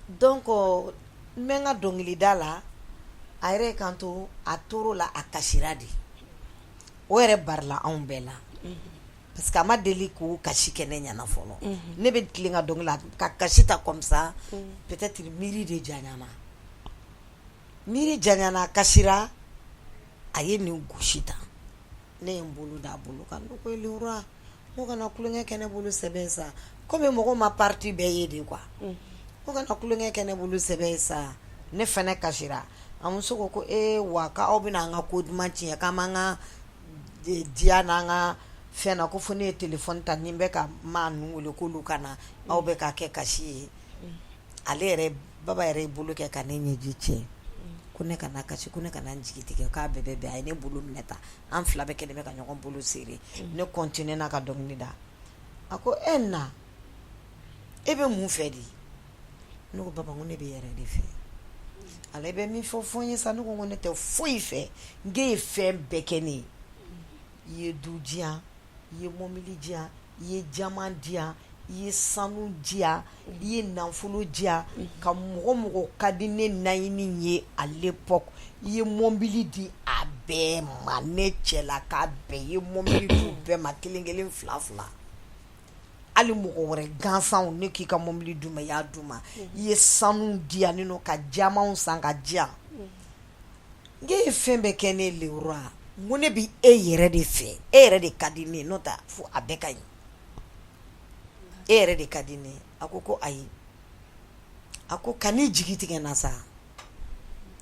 donc n bɛ n ka dɔnkilida la a yɛrɛ kan to a tor'o la a kasira de o yɛrɛ barila anw bɛɛ la parce que a ma deli k'o kasi kɛ ne ɲɛna fɔlɔ ne bɛ tilen ka dɔnkili la ka kasi ta comme ça peut-être miiri de janyana miiri janyana a kasira a ye nin gosi tan ne ye n bolo da a bolo kan ne ko le roi n ko kana tulonkɛ kɛ ne bolo sɛbɛ sa komi mɔgɔw ma partie bɛɛ ye de quoi ko kana tulonkɛ kɛ ne bolo sɛbɛ sa ne fana kasira a muso ko ko ee wa k'aw bɛna an ka ko duman tiɲɛ k'an b'an ka diya n'an ka fɛn na ko fo ne ye téléphone ta ni n bɛ ka maa ninnu wele k'olu ka na aw bɛ ka kɛ kasi ye ale yɛrɛ baba yɛrɛ ye bolo kɛ ka ne ɲɛji cɛ ko ne kana kasi ko ne kana n jigi tigɛ k'a bɛɛ bɛ bɛn a ye ne bolo minɛ tan an fila bɛɛ kɛlen bɛ ka ɲɔgɔn bolo serrer ne continuer na ka dɔnkili da a ko e na e bɛ mun fɛ de ne ko baba ko ne bɛ yɛrɛ de fɛ ale bɛ min fɔ fɔ n ye sa ne ko ne tɛ foyi fɛ n k'e ye fɛn bɛɛ kɛ ne ye i ye du di yan i ye mɔbili di yan i ye jaman di yan I ye sanu diya, i ye nafolo diya, ka mɔgɔ mɔgɔ ka di ne Nayini ye à l'époque, i ye mɔbili di a bɛɛ ma, ne cɛlaka bɛɛ i ye mɔbili di u bɛɛ ma kelen kelen, fila fila, hali mɔgɔ wɛrɛ gansanw ne k'i ka mɔbili d'u ma, i y'a d'u ma, i ye sanu di yan nɔ ka diamantw san ka di yan. N ye fɛn bɛɛ kɛ ne le roi, n ko ne bɛ e yɛrɛ de fɛ, e yɛrɛ de ka di ne ye, n'o tɛ fo a bɛɛ ka ɲi, e yɛrɛ de ka di ne ye. A ko ko ayi, a ko kan'i jigi tigɛ n na sa,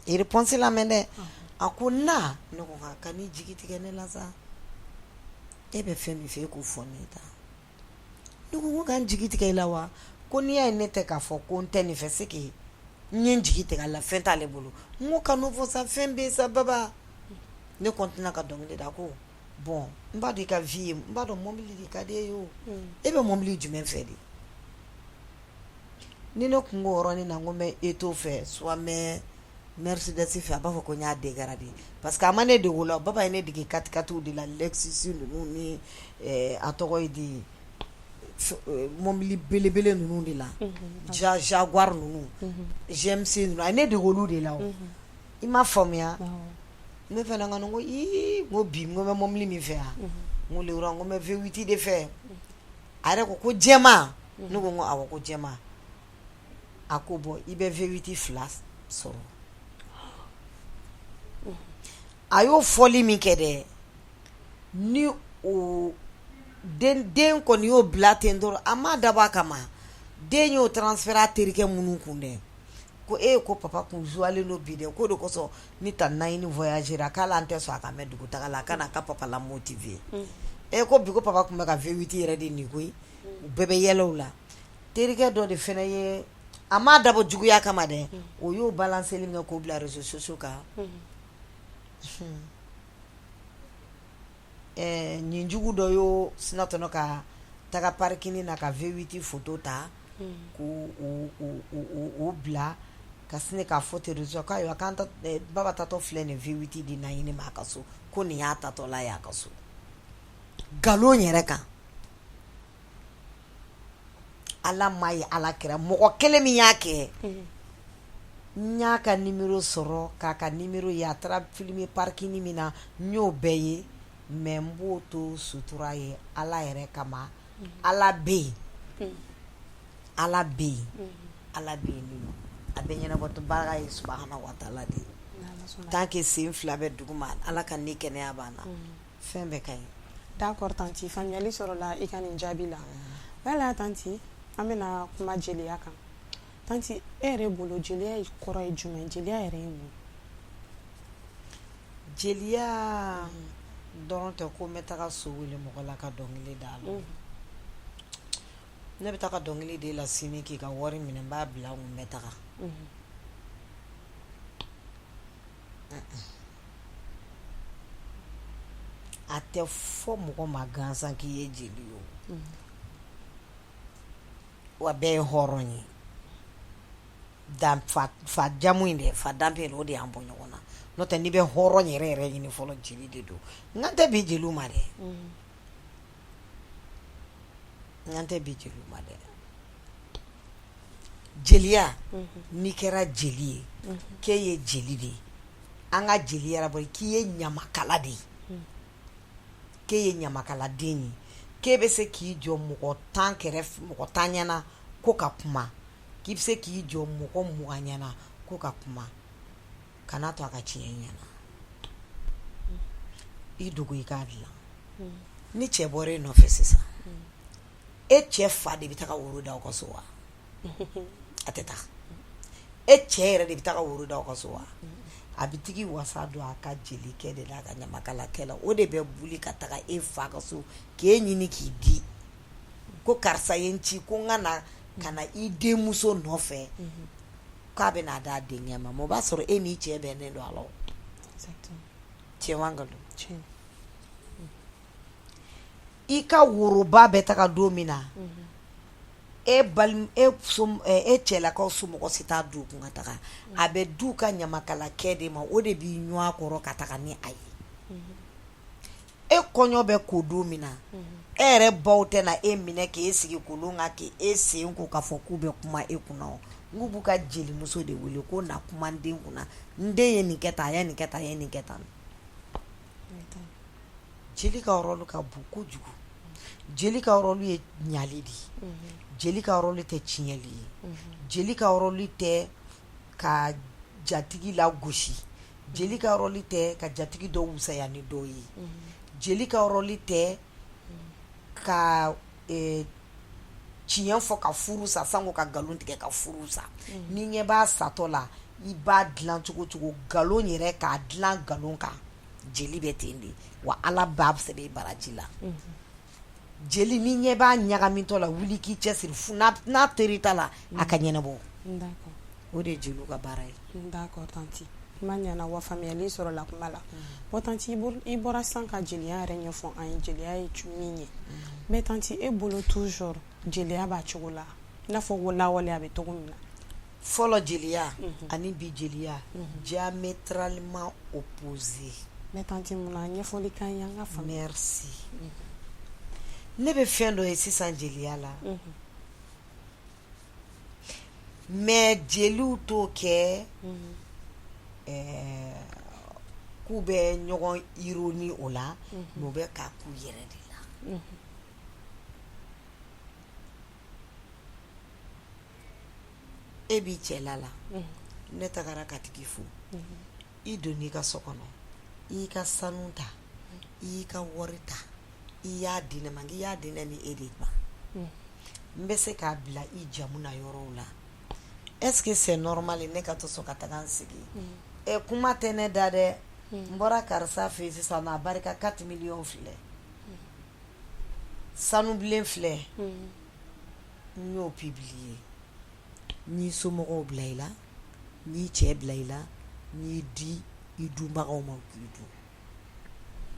réponse lamɛn dɛ. A ko na, ne ko kan'i jigi tigɛ ne la sa, e bɛ fɛn min fɛ e k'o fɔ ne ta. Ne ko ka n jigi tigɛ i la wa? Ko n'i y'a ye ne tɛ k'a fɔ ko n tɛ nin fɛ, c'est que n ye n jigi tigɛ a la, fɛn t'ale bolo. N ko kan'o fɔ sa, fɛn bɛ sa baba. Ne continuera ka dɔnkili da. Ko bon, n b'a dɔn i ka vie ye, n b'a dɔn mɔbili de ka di e ye o, e bɛ mɔbili jumɛn fɛ de? Ni ne tun ko yɔrɔnin na ko n bɛ Eto'o fɛ, soit n bɛ Mercedes fɛ, a b'a fɔ ko n y'a dégradé, parce que a ma ne dege o la. Baba ye ne dege quatre-quatre de la, Lexus ninnu ni a tɔgɔ ye di, mɔbili belebele ninnu de la, Jaguar ninnu, GMC ninnu, a ye ne dege olu de la. I m'a faamuya? Ne fana ko ko ii, ko bi n ko bɛ mɔbili min fɛ yan, n ko le roi, n ko n bɛ V8 de fɛ. A yɛrɛ ko ko jɛman? Ne ko awɔ, ko jɛman. A ko bon, i bɛ V8 fila sɔrɔ. A y'o fɔli min kɛ dɛ, ni o den kɔni y'o bila ten dɔrɔn, a ma dabɔ a kama, den y'o transférer a terikɛ minnu kun dɛ, ko e ko papa kun joielen don bi dɛ, k'o de kosɔn ni ta Nayini voyagera, k'ale an tɛ sɔn a ka mɛn dugutaga la, a ka n'a ka papa la motiver. E ko bi ko papa tun bɛ ka V8 yɛrɛ de nin koyi, u bɛɛ bɛ yɛlɛ o la. Terikɛ dɔ de fana ye, a ma dabɔ juguya kama dɛ, o y'o balancer min kɛ k'o bila réseaux sociaux kan, ɲinjugu dɔ y'o sinatɔnɔ ka taga parking na ka V8 photo ta k'o bila ka sin k'a fɔ ten réseau kan, ayiwa k'an baba tatɔ filɛ nin V8 di Nayini ma a ka so, ko nin y'a tatɔla ye a ka so, nkalon yɛrɛ kan. Ala ma ye Ala kɛra mɔgɔ kelen min y'a kɛ, n y'a ka numéro sɔrɔ, k'a ka numéro ye, a taara filmer parking min na, n y'o bɛɛ ye, mais n b'o to sutura ye Ala yɛrɛ kama. Ala bɛ yen, Ala bɛ yen, Ala bɛ yen, a bɛ ɲɛnabɔtɔ baara ye subahana wa taala de ye. Tant que sen fila bɛ dugu ma, Ala ka ni kɛnɛya b'an na, fɛn bɛɛ ka ɲi. D'accord tantie, faamuyali sɔrɔla i ka nin jaabi la. Voilà tantie, an bɛna kuma jeliya kan. Tantie, e yɛrɛ bolo, jeliya kɔrɔ ye jumɛn? Jeliya yɛrɛ ye mun? Jeliya dɔrɔn tɛ ko n bɛ taga so wele mɔgɔ la ka dɔnkili da la. Ne bɛ taga dɔnkili de la sini k'i ka wari minɛ, n b'a bila n kun, n bɛ taga. A tɛ fɔ mɔgɔ ma gansan k'i ye jeli ye, wa bɛɛ ye hɔrɔn ye. Fa jamu in dɛ, fa danbe o de y'an bɔ ɲɔgɔn na, n'o tɛ n'i bɛ hɔrɔn yɛrɛ yɛrɛ ɲini fɔlɔ, jeli de don. N kan tɛ bi jeliw ma dɛ, n kan tɛ bi jeliw ma dɛ. Jeliya, n'i kɛra jeli ye, k'e ye jeli de ye, an ka jeli yɛrɛ bɔ, k'i ye ɲamakala de ye, k'e ye ɲamakaladen ye, k'e bɛ se k'i jɔ mɔgɔ 10 kɛrɛfɛ, mɔgɔ 10 ɲɛna ko ka kuma, k'i bɛ se k'i jɔ mɔgɔ 20 ɲɛna ko ka kuma, kana to a ka tiɲɛ ɲɛna, i dogo i k'a dilan. Ni cɛ bɔra e nɔfɛ sisan, e cɛ fa de bɛ taa woro da aw ka so wa? A tɛ taa. E cɛ yɛrɛ de bɛ taa woro da aw ka so wa? A bɛ tigi wasa don a ka jelikɛ de la, a ka ɲamakalakɛ la, o de bɛ boli ka taga e fa ka so k'e ɲini k'i di, ko karisa ye n ci ko n ka na ka na i denmuso nɔfɛ, k'a bɛ n'a d'a denkɛ ma. O b'a sɔrɔ e n'i cɛ bɛnnen don a la. Tiɲɛ wa nkalon? I ka woroba bɛ taga don min na, e e cɛlakaw somɔgɔ si t'a don kun ka taga, a bɛ d'u ka ɲamakalakɛ de ma, o de b'i ɲɔ kɔrɔ ka taga ni a ye. E kɔɲɔ bɛ ko don min na, e yɛrɛ baw tɛna e minɛ k'e sigi kolon kan k'e sen ko k'a fɔ k'u bɛ kuma e kunna. N k'u b'u ka jelimuso de wele ko na kuma n den kunna, n den ye nin kɛ tan, a ye nin kɛ tan, a ye nin kɛ tan. Jeli ka rôle ka bon kojugu. Jeli ka rôle ye ɲali de ye. Jeli ka rôle tɛ tiɲɛli ye. Jeli ka rôle tɛ ka jatigi lagosi. Jeli ka rôle tɛ ka jatigi dɔ wusaya ni dɔ ye. Jeli ka rôle tɛ ka tiɲɛ fɔ ka furu sa, sanko ka nkalon tigɛ ka furu sa. Ni ɲɛ b'a satɔ la, i b'a dilan cogo cogo, nkalon yɛrɛ k'a dilan nkalon kan, jeli bɛ ten de wa. Ala b'a sɛbɛn i baraji la. Jeli, ni ɲɛ b'a ɲagamintɔ la, wuli k'i cɛsiri, n'a teri ta la, a ka ɲɛnabɔ. O de ye jeliw ka baara ye. D'accord tantie, kuma ɲɛna wa, faamuyali sɔrɔla kuma la. Bon tantie, i bɔra sisan ka jeliya yɛrɛ ɲɛfɔ an ye, jeliya ye min ye. Mais tantie, e bolo toujours jeliya b'a cogo la i n'a fɔ lawale a bɛ cogo min na? Fɔlɔ jeliya ani bi jeliya, diamétralement opposé. Mais tantie, mun na? Ɲɛfɔli k'an ye, an ka faamuya. Merci. Ne bɛ fɛn dɔ ye sisan jeliya la, mais jeliw t'o kɛ k'u bɛ ɲɔgɔn ironie o la, mais u bɛ k'a k'u yɛrɛ de la. E b'i cɛla la, ne tagara ka tigi fo, i donn'i ka so kɔnɔ, i y'i ka sanu ta, i y'i ka wari ta, i y'a di ne ma. I y'a di ne ni e de ma, n bɛ se k'a bila i jamu na yɔrɔw la. Est-ce que c'est normal ne ka to so ka taga n sigi? Ɛ, kuma tɛ ne da dɛ. N bɔra karisa fɛ yen sisan, a barika 4 millions filɛ, sanubilen filɛ, n y'o publier. N y'i somɔgɔw bila i la, n y'i cɛ bila i la, n y'i di i dunbagaw ma k'i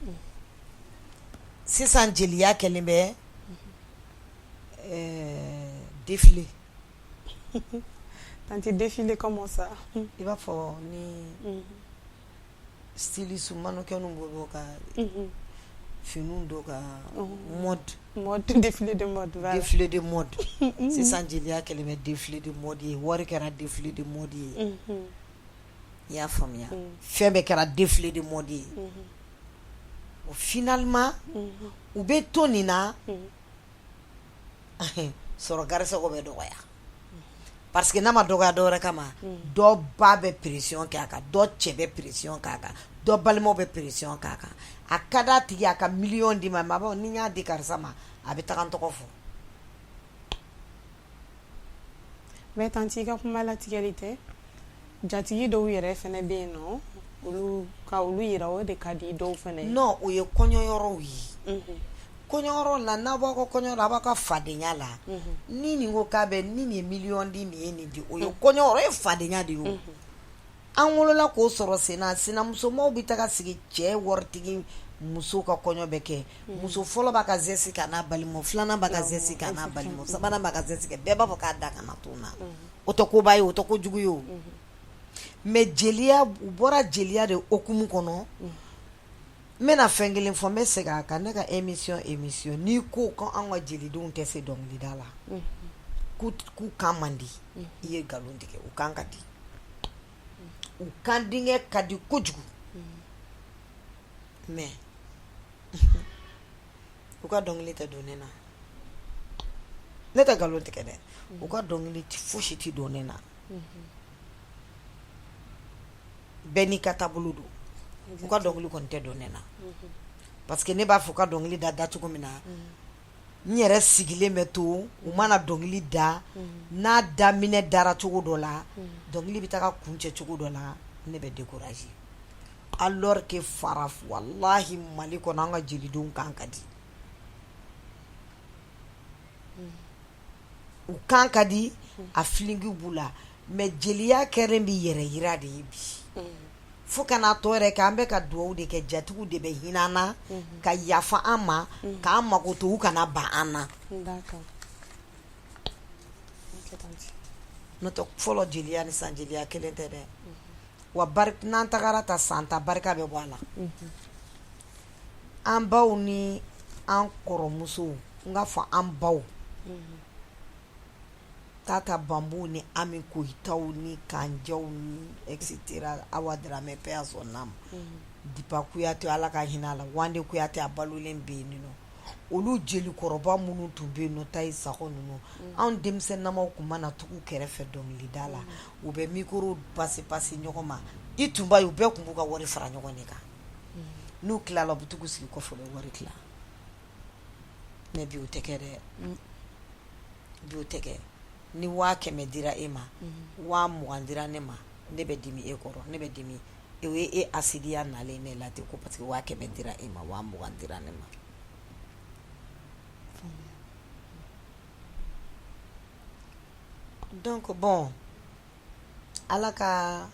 dun. Sisan jeliya kɛlen bɛ défilé. Tantie, défilé comment ça? I b'a fɔ ni styliste mannequin bɛ bɔ ka finiw don ka mode. Mode, défilé de mode, voilà. Défilé de mode. Sisan jeliya kɛlen bɛ défilé de mode ye, wari kɛra défilé de mode ye. I y'a faamuya? Fɛn bɛɛ kɛra défilé de mode ye. O finalement u bɛ to nin na, sɔrɔ garisɛgɛ bɛ dɔgɔya, parce que n'a ma dɔgɔya dɔ wɛrɛ kama, dɔ ba bɛ pression kɛ a kan, dɔ cɛ bɛ pression k'a kan, dɔ balimaw bɛ pression k'a kan. A ka d'a tigi a ka miliyɔn d'i ma, mais a b'a fɔ ni n y'a di karisa ma, a bɛ taga n tɔgɔ fɔ. Mais tantie, i ka kuma latigɛli tɛ, jatigi dɔw yɛrɛ fɛnɛ bɛ yen nɔ, olu ka olu yira, o de ka di dɔw fɛnɛ ye. Non, o ye kɔɲɔyɔrɔw ye. Kɔɲɔyɔrɔ la, n'aw b'aw ka kɔɲɔ la, aw b'aw ka fadenya la. Ni nin ko k'a bɛ ni nin ye miliyɔn di, nin ye nin di, o ye kɔɲɔyɔrɔ, o ye fadenya de ye. O an wolola k'o sɔrɔ sen na. Sinamusomaw bɛ taga sigi cɛ waritigi muso ka kɔɲɔ bɛ kɛ, muso fɔlɔ b'a ka geste k'a n'a balimaw, filanan b'a ka geste k'a n'a balimaw, sabanan b'a ka geste kɛ, bɛɛ b'a fɔ k'a da kana to n na. O tɛ koba ye, o tɛ kojugu ye o. Mais jeliya, u bɔra jeliya de hukumu kɔnɔ. N bɛna fɛn kelen fɔ, n bɛ segin a kan. Ne ka émission, n'i ko ko an ka jelidenw tɛ se dɔnkilida la, k'u kan man di, i ye nkalon tigɛ. U kan ka di, u kan denkɛ ka di kojugu, mais u ka dɔnkili tɛ don ne na. Ne tɛ nkalon tigɛ dɛ, u ka dɔnkili fosi tɛ don ne na. Bɛɛ n'i ka taabolo don. U ka dɔnkili kɔni tɛ don ne na, parce que ne b'a fɔ u ka dɔnkili da dacogo min na, n yɛrɛ sigilen bɛ to, u mana dɔnkili da, n'a daminɛ dara cogo dɔ la, dɔnkili bɛ taga kuncɛ cogo dɔ la, ne bɛ décourager. Alors que fara, walahi, Mali kɔnɔ, an ka jelidenw kan ka di, u kan ka di, a filingi b'u la. Mais jeliya kɛlen bɛ yɛrɛ yira de ye bi, fo ka n'a tɔ yɛrɛ kɛ. An bɛ ka dugawu de kɛ, jatigiw de bɛ hinɛ an na ka yafa an ma, k'an mago to, u kana ban an na. N'o tɛ, fɔlɔ jeliya ni san jeliya kelen tɛ dɛ. Wa n'an tagara ta san ta, barika bɛ bɔ a la. An baw ni an kɔrɔmusow, n k'a fɔ an baw, Tata Banbu ni Ami Koyitaw ni Kanjaw ni et cetera, Awa Dramɛ, paix à son âme, Dipa Kuyate, Ala ka hinɛ a la, Wande Kuyate, a balolen bɛ yen nɔ. Olu jelikɔrɔba minnu tun bɛ yen nɔ, Tayi Sakɔ ninnu, anw denmisɛnninamaw tun mana tugu kɛrɛfɛ dɔnkilida la, u bɛ micro passer passer ɲɔgɔn ma, i tun b'a ye u bɛɛ tun b'u ka wari fara ɲɔgɔn de kan. N'u tilala, u bɛ t'u sigi kɔfɛ, u bɛ wari tila. Mais bi o tɛ kɛ dɛ, bi o tɛ kɛ. Ni 100 000 dira e ma, 20 000 dira ne ma, ne bɛ dimi e kɔrɔ, ne bɛ dimi. O ye e asidiya nalen ne la ten ko parce que 100 000 dira e ma, 20 000 dira ne ma. Donc bon, Ala ka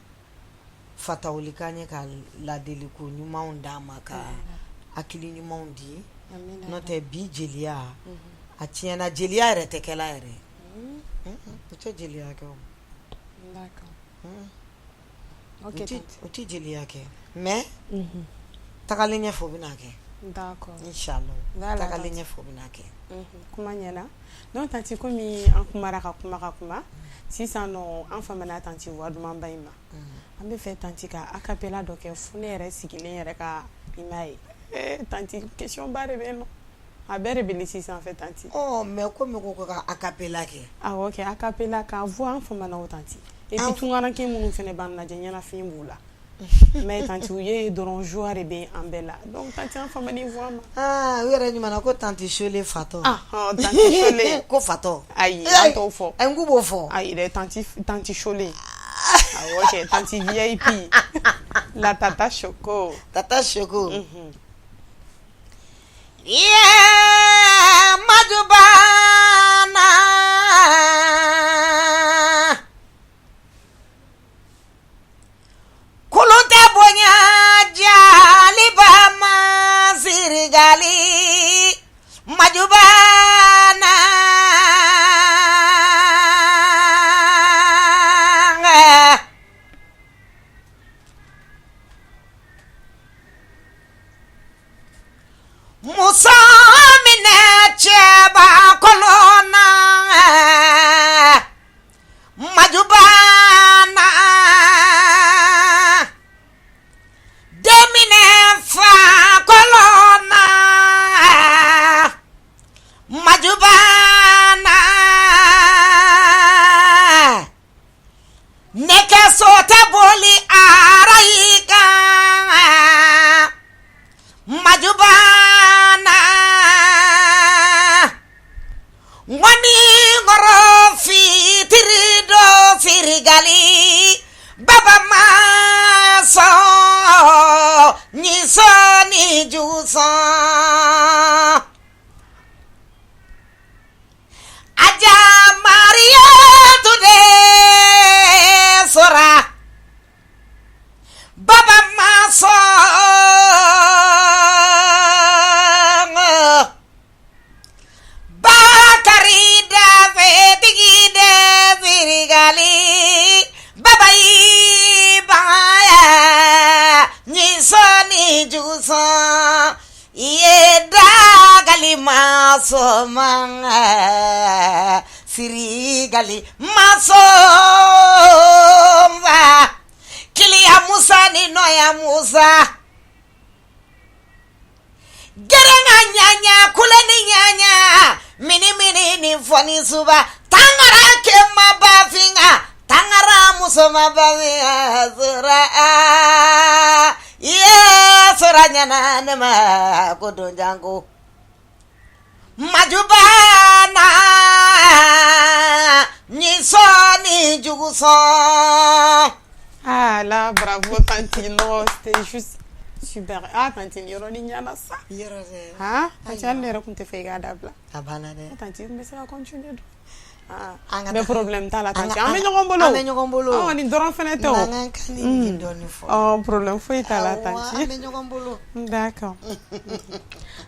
fatawuli k'an ye, ka ladiliko ɲumanw d'an ma, ka hakili ɲumanw di. N'o tɛ, bi jeliya a tiɲɛna, jeliya yɛrɛ tɛ kɛla yɛrɛ, u tɛ jeliya kɛ, u tɛ jeliya kɛ, mais tagalen ɲɛfɛ u bɛna kɛ, inchallah, tagalen ɲɛfɛ u bɛna kɛ. Kuma ɲɛna. Donc tantie, komi an kumara ka kuma ka kuma sisan nɔ, an famana tantie voix dumanba in ma. An bɛ fɛ tantie ka a cappella dɔ kɛ fo ne yɛrɛ sigilen yɛrɛ ka i m'a ye. Tantie, question ba de bɛ yen nɔ, a bɛɛ de bɛ liste sanfɛ, tantie. Ɔ, mais komi ko ka a cappella kɛ. Awɔ, kɛ a cappella k'a fɔ an famana o tantie. Et puis tunkaranke minnu fana b'an lajɛ, ɲɛnafin b'u la. Mais tantie, u ye dɔrɔn, joie de bɛ an bɛɛ la. Donc tantie, an famana voix ma. Aa, u yɛrɛ ɲuman ko tantie Sole fatɔ. Ah, tantie Sole. Ko fatɔ. Ayi, an t'o fɔ. N k'u b'o fɔ. Ayi dɛ, tantie, tantie Sole. Awɔ kɛ, tantie VIP. La tata Choco. Tata Choco. Yeah, Madubana. Kulun tɛ bonya jaliba ma sirigali Madubana. Muso minɛ cɛba kɔnɔ na Madubana, den minɛ fa kɔlɔn na Madubana, nɛgɛso tɛ boli arayi kan Madubana, ŋɔni kɔrɔ fitiri dɔ sirigali baba ma sɔn ɲisɔn ni jugusɔn Aja Mariyatu de sɔrɔ baba ma sɔn Bakari dafetigi de sirigali baba y'i ban ɲisɔn ni jugusɔn i ye dagali ma sɔn sirigali ma sɔn kiliya Musa ni nɔya Musa gɛrɛnka ɲaɲa kule ni ɲaɲa mini mini ni fɔni suba tangara kɛma bafinga tangara musoma bafinga sora iye sora ɲana ne ma ko donjanko Madubana ɲisɔn ni jugusɔn. Ah là, bravo tantie, non, c'était juste super. Ah tantie, nin yɔrɔnin ɲana sa. Yɔrɔ dɛ. Ah, tantie, hali ne yɛrɛ tun tɛ fɛ i k'a dabila. A banna dɛ. Tantie, n bɛ se ka continuer dun. Ah, An ka mais taa. Problème t'a la tantie, An an bɛ ɲɔgɔn bolo. An bɛ ɲɔgɔn bolo. Ɔ, nin dɔrɔn fɛnɛ tɛ o. N'an ka kan ni dɔɔnin fɔ. Ɔ, problème foyi t'a la Awɔ, tantie. An bɛ ɲɔgɔn bolo. D'accord.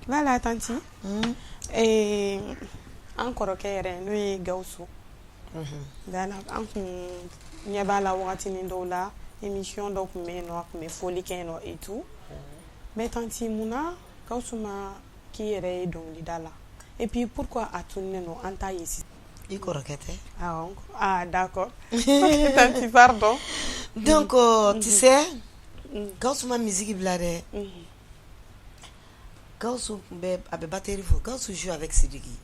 Voilà tantie. Eh, an kɔrɔkɛ yɛrɛ n'o ye Gawusu. Voilà, an kun ɲɛ b'a la wagatinin dɔw la, émission dɔ tun bɛ yen nɔ, a tun bɛ fɔli kɛ yen nɔ et tout. Mais tantie, mun na Gawusu ma k'i yɛrɛ ye dɔnkilida la et puis pourquoi a tununnen don, an t'a ye sisan? I kɔrɔkɛ tɛ? Awɔ, ah d'accord, tantie, pardon. Donc tu sais, Gawusu ma musique bila dɛ. Gawusu tun bɛ, a bɛ batterie fɔ. Gawusu joue avec Sidiki.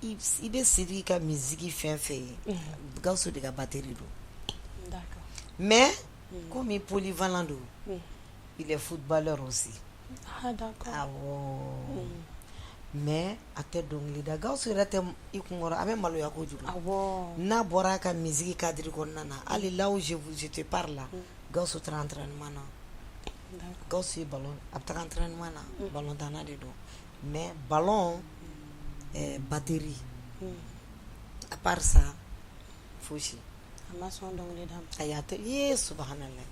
I bɛ Sidiki ka musique fɛn fɛn ye, Gawusu de ka batterie don. Mais comme polyvalent don, il est footballeur aussi. Ah d'accord. Awɔ, mais a tɛ dɔnkili da. Gawusu yɛrɛ tɛ i kunkɔrɔ, a bɛ maloya kojugu. N'a bɔra a ka musique cadre kɔnɔna na, hali là où je te parle là, Gawusu taara entraînement na. Gawusu ye ballon, a bɛ taga entraînement na, ballon tanna de don. Mais ballon, batterie, à part ça, fosi. A ma sɔn dɔnkili da ma. Ayi, a tɛ ye, subhanallah.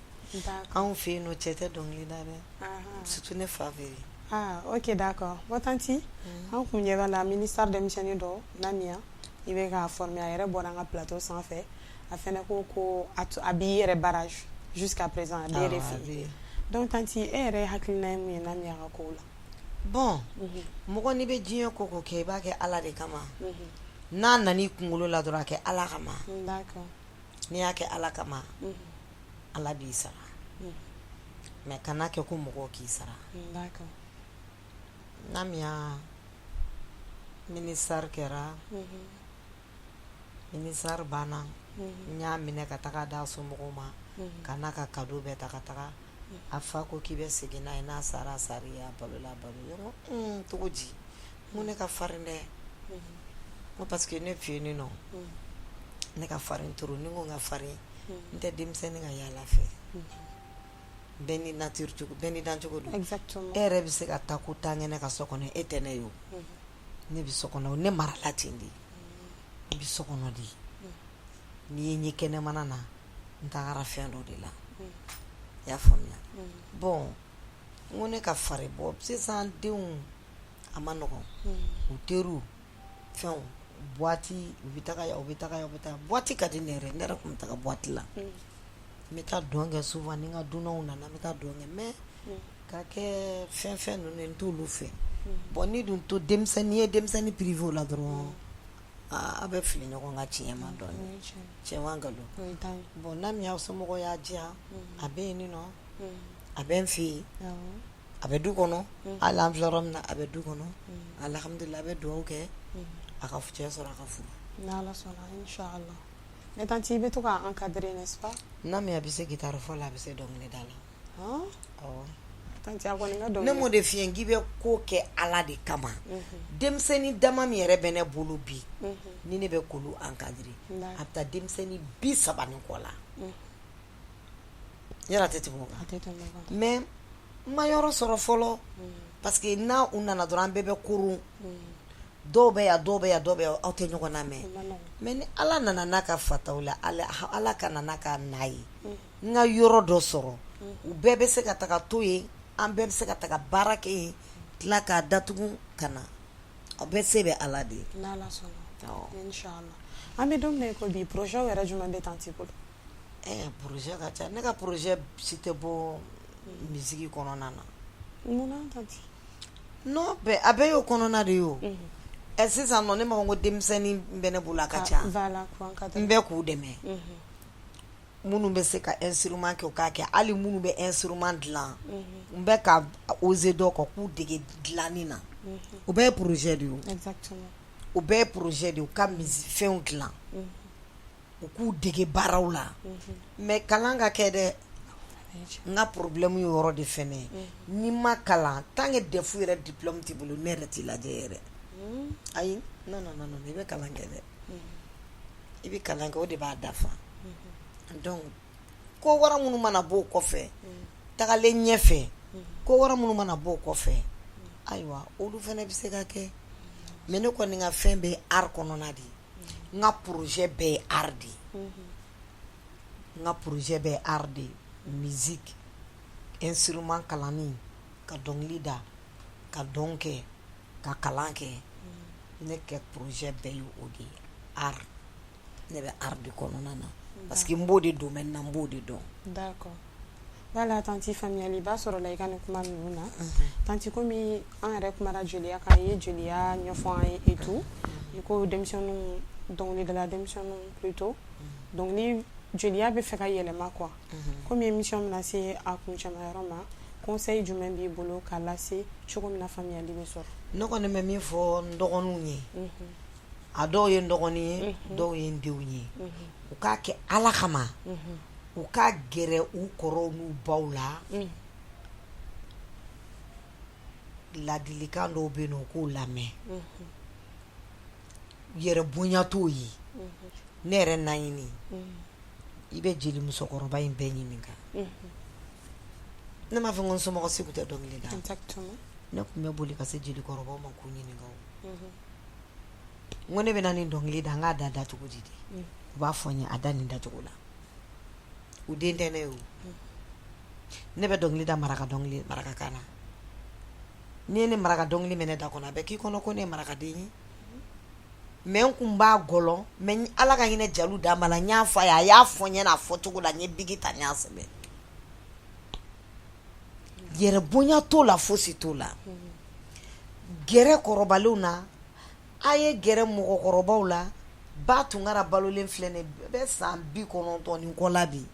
Anw fɛ yen nɔ, cɛ tɛ dɔnkili da dɛ, surtout ne fa fɛ yen. Ah ok, d'accord. Bon tantie, an kun ɲɛ b'a la, ministère denmisɛnnin dɔ Namiya, i bɛ k'a former. A yɛrɛ bɔra an ka plateau sanfɛ, a fɛnɛ ko ko a b'i yɛrɛ bara jusqu'à présent, a b'e de fɛ yen. Donc tantie, e yɛrɛ hakilina ye mun ye Namiya ka kow la? Bon, mɔgɔ n'i bɛ diɲɛ ko ko kɛ, i b'a kɛ Ala de kama. N'a nana i kunkolo la dɔrɔn, a kɛ Ala kama. N'i y'a kɛ Ala kama, Ala b'i sara. Mais kana kɛ ko mɔgɔw k'i sara. Namiya ministère kɛra, ministère banna, n y'a minɛ ka taga d'a somɔgɔw ma, ka n'a ka cadeau bɛɛ ta ka taga. A fa ko k'i bɛ segin n'a ye, n'a sara a sara ye, a balola a balo ye. N ko cogo di? N ko ne ka farin dɛ. N ko parce que ne fɛ yen nɔ, ne ka farin trop. Ni n ko n ka farin, n tɛ denmisɛnnin ka yaala fɛ. Bɛɛ ni nature cogo, bɛɛ ni dancogo don. E yɛrɛ bɛ se ka taa ko taa kɛ ne ka so kɔnɔ, e tɛ ne ye o. Ne bɛ so kɔnɔ, ne marala ten de. I bɛ so kɔnɔ de. N'i ye n ye kɛnɛmana na, n tagara fɛn dɔ de la. I y'a faamuya? Bon, n ko ne ka farin. Bɔ sisan denw, a ma nɔgɔn. U teriw, fɛnw, boîte, u bɛ taga yan, u bɛ taga yan, u bɛ taa boîte. Ka di ne yɛrɛ, ne yɛrɛ tun bɛ taga boîte la. N bɛ taa dɔn kɛ souvent, ni n ka dunanw nana, n bɛ taa dɔn kɛ. Mais ka kɛ fɛn fɛn ninnu ye, n t'olu fɛ. Bon, ni dun to denmisɛnnin, n'i ye denmisɛnnin privé o la dɔrɔn, a bɛ fili ɲɔgɔn ka tiɲɛ ma dɔɔnin. Tiɲɛ wa nkalon? Bon, Namiya somɔgɔw y'a diya, a bɛ yen nɔ, a bɛ n fɛ yen, a bɛ du kɔnɔ. Hali an filɛ yɔrɔ min na, a bɛ du kɔnɔ, alihamudulila. A bɛ dugawu kɛ a ka cɛ sɔrɔ, a ka furu. N'Ala sɔnna, inchallah. Mais tantie, i bɛ to k'a encadrer, n'est-ce pas? Namiya bɛ se guitare fɔ la, a bɛ se dɔnkili da la. Awɔ. Tantie, a kɔni ka dɔnkili. Ne m'o de f'i ye, n k'i bɛ ko kɛ Ala de kama. Denmisɛnnin dama min yɛrɛ bɛ ne bolo bi, ni ne bɛ k'olu encadrer, a bɛ taa denmisɛnnin 30 ni kɔ la. Yɔrɔ a tɛ tɛmɛ o kan. A tɛ tɛmɛ o kan. Mais n ma yɔrɔ sɔrɔ fɔlɔ, parce que n'a u nana dɔrɔn, an bɛɛ bɛ koron. Dɔw bɛ yan, dɔw bɛ yan, dɔw bɛ yan, aw tɛ ɲɔgɔn lamɛn. Mais ni Ala nana n'a ka fataw la, Ala ka na n'a ka na ye, n ka yɔrɔ dɔ sɔrɔ, u bɛɛ bɛ se ka taga to yen, an bɛɛ bɛ se ka taga baara kɛ yen, tila k'a datugu ka na. Aw bɛɛ se bɛ Ala de ye. N'Ala sɔnna, inchallah. An bɛ don min na i ko bi, projet yɛrɛ jumɛn bɛ tantie bolo? Projet ka ca. Ne ka projet si tɛ bɔ musique kɔnɔna na. Munna, tantie? Non, bɛɛ a bɛɛ y'o kɔnɔna de ye o. Ɛ, sisan nɔ, ne ma ko denmisɛnnin bɛ ne bolo, a ka ca. N bɛ k'u dɛmɛ. Minnu bɛ se ka instrument kɛ, u k'a kɛ. Hali minnu bɛ instrument dilan, n bɛ ka oser dɔw kan k'u dege dilanni na. O bɛɛ ye projet de ye o. O bɛɛ ye projet de ye. U ka fɛnw dilan, u k'u dege baaraw la. Mais kalan ka kɛ dɛ. N ka problème ye o yɔrɔ de fɛnɛ ye. N'i ma kalan, tant que DEF yɛrɛ diplôme t'i bolo, ne yɛrɛ t'i lajɛ yɛrɛ. Ayi, non, non, non, i bɛ kalan kɛ dɛ. I bɛ kalan kɛ, o de b'a dafa. Donc ko wɛrɛ minnu mana bɔ o kɔfɛ, tagalen ɲɛfɛ, ko wɛrɛ minnu mana bɔ o kɔfɛ, ayiwa, olu fana bɛ se ka kɛ. Mais ne kɔni ka fɛn bɛɛ ye art kɔnɔna de ye. N ka projet bɛɛ ye art de ye. N ka projet bɛɛ ye art de ye. Musique, instrument kalanni, ka dɔnkili da, ka dɔn kɛ, ka kalan kɛ. Ne kɛ projet bɛɛ ye o de ye, art. Ne bɛ art de kɔnɔna na parce que n b'o de domaine na, n b'o de dɔn. D'accord. Voilà tantie, faamuyaliba sɔrɔla i ka nin kuma ninnu na. Tantie, komi an yɛrɛ kumara jeliya kan, i ye jeliya ɲɛfɔ an ye et tout, i ko denmisɛnninw, dɔnkilidala denmisɛnninw plutôt, donc ni jeliya bɛ fɛ ka yɛlɛma quoi, komi émission bɛna se a kuncɛma yɔrɔ ma, conseil jumɛn b'i bolo k'a lase cogo min na faamuyali bɛ sɔrɔ? Ne kɔni bɛ min fɔ n dɔgɔninw ye, a dɔw ye n dɔgɔnin ye, dɔw ye n denw ye, u k'a kɛ Ala kama, u ka gɛrɛ u kɔrɔw n'u baw la. Ladilikan dɔw bɛ yen, u k'o lamɛn. Yɛrɛ bonya t'o ye. Ne yɛrɛ Naɲini, i bɛ jeli musokɔrɔba in bɛɛ ɲininka. Ne m'a fɔ ko n somɔgɔ si tun tɛ dɔnkili da. Ne tun bɛ boli ka se jelikɔrɔbaw ma k'u ɲininka. N ko ne bɛna nin dɔnkili da, n k'a da dacogo di de? U b'a fɔ n ye, a da nin dacogo la. U den tɛ ne ye o. Ne bɛ dɔnkili da maraka dɔnkili, marakakan na. N'i ye ne maraka dɔnkili mɛn ne da kɔnɔ, a bɛ k'i kɔnɔ ko ne ye marakaden ye. Mais n kun b'a gɔlɔn, mais Ala ka hinɛ Jalu Danba la, n y'a fɔ a ye, a y'a fɔ n ɲɛna a fɔcogo la, n ye biki ta, n y'a sɛbɛn. Yɛrɛ bonya t'o la, fosi t'o la. Gɛrɛ kɔrɔbalenw na, a ye gɛrɛ mɔgɔkɔrɔbaw la. Ba Tunkara balolen filɛ nin bɛ san 90 ni kɔ la bi.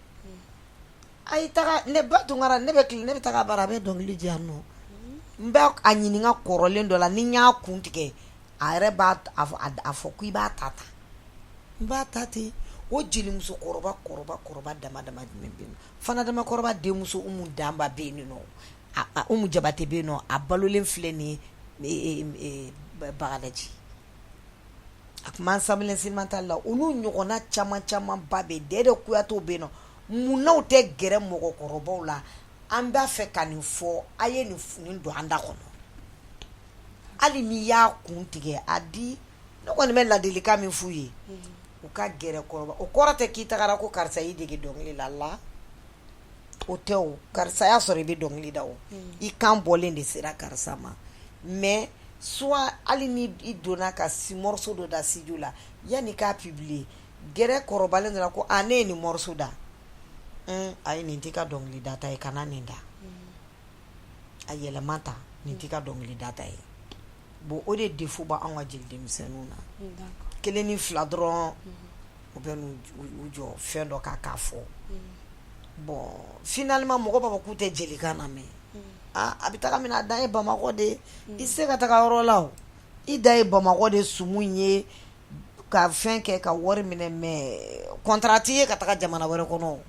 A ye taga ne ba Tunkara, ne bɛ tile, ne bɛ taga bara, a bɛ dɔnkili di yan nɔ. N bɛ a ɲininka kɔrɔlen dɔ la, ni n y'a kun tigɛ, a yɛrɛ b'a a fɔ ko i b'a ta ta, n b'a ta ten. O jelimusokɔrɔba kɔrɔba kɔrɔba dama dama jumɛn bɛ yen? Fana dama kɔrɔba denmuso Umu Danba bɛ yen nɔ, Umu Jabate bɛ yen nɔ, a balolen filɛ nin ye Bagadaji, a tun bɛ Assemblée instrumentale la. Olu ɲɔgɔnna caman camanba bɛ yen. Dɛdɛ Kuyatew bɛ yen nɔ. Munna tɛ gɛrɛ mɔgɔkɔrɔbaw la? An b'a fɛ ka nin fɔ, a ye nin don an da kɔnɔ. Hali n'i y'a kun tigɛ a di. Ne kɔni bɛ ladilikan min f'u ye, u ka gɛrɛ kɔrɔba. O kɔrɔ tɛ k'i tagara ko karisa y'i dege dɔnkili la la, o tɛ. O karisa y'a sɔrɔ i bɛ dɔnkili da, o i kan bɔlen de sera karisa ma. Mais soit hali ni i donna ka si morceau dɔ da studio la, yanni k'a publier, gɛrɛ kɔrɔbalen dɔ la ko a ne ye nin morceau da, ayi, nin t'i ka dɔnkili data ye, kana nin da, a yɛlɛma ta, nin t'i ka dɔnkili data ye. Bon, o de défaut b'anw ka jeli denmisɛnninw na. Kelen ni fila dɔrɔn, u bɛ n'u jɔ fɛn dɔ kan k'a fɔ. Bon, finalement mɔgɔ b'a fɔ k'u tɛ jelikan lamɛn. A bɛ taga min, a dan ye Bamakɔ de ye. I tɛ se ka taga yɔrɔ la, o i da ye Bamakɔ de sumu ye ka fɛn kɛ ka wari minɛ, mais contrat t'i ye ka taga jamana wɛrɛ kɔnɔ.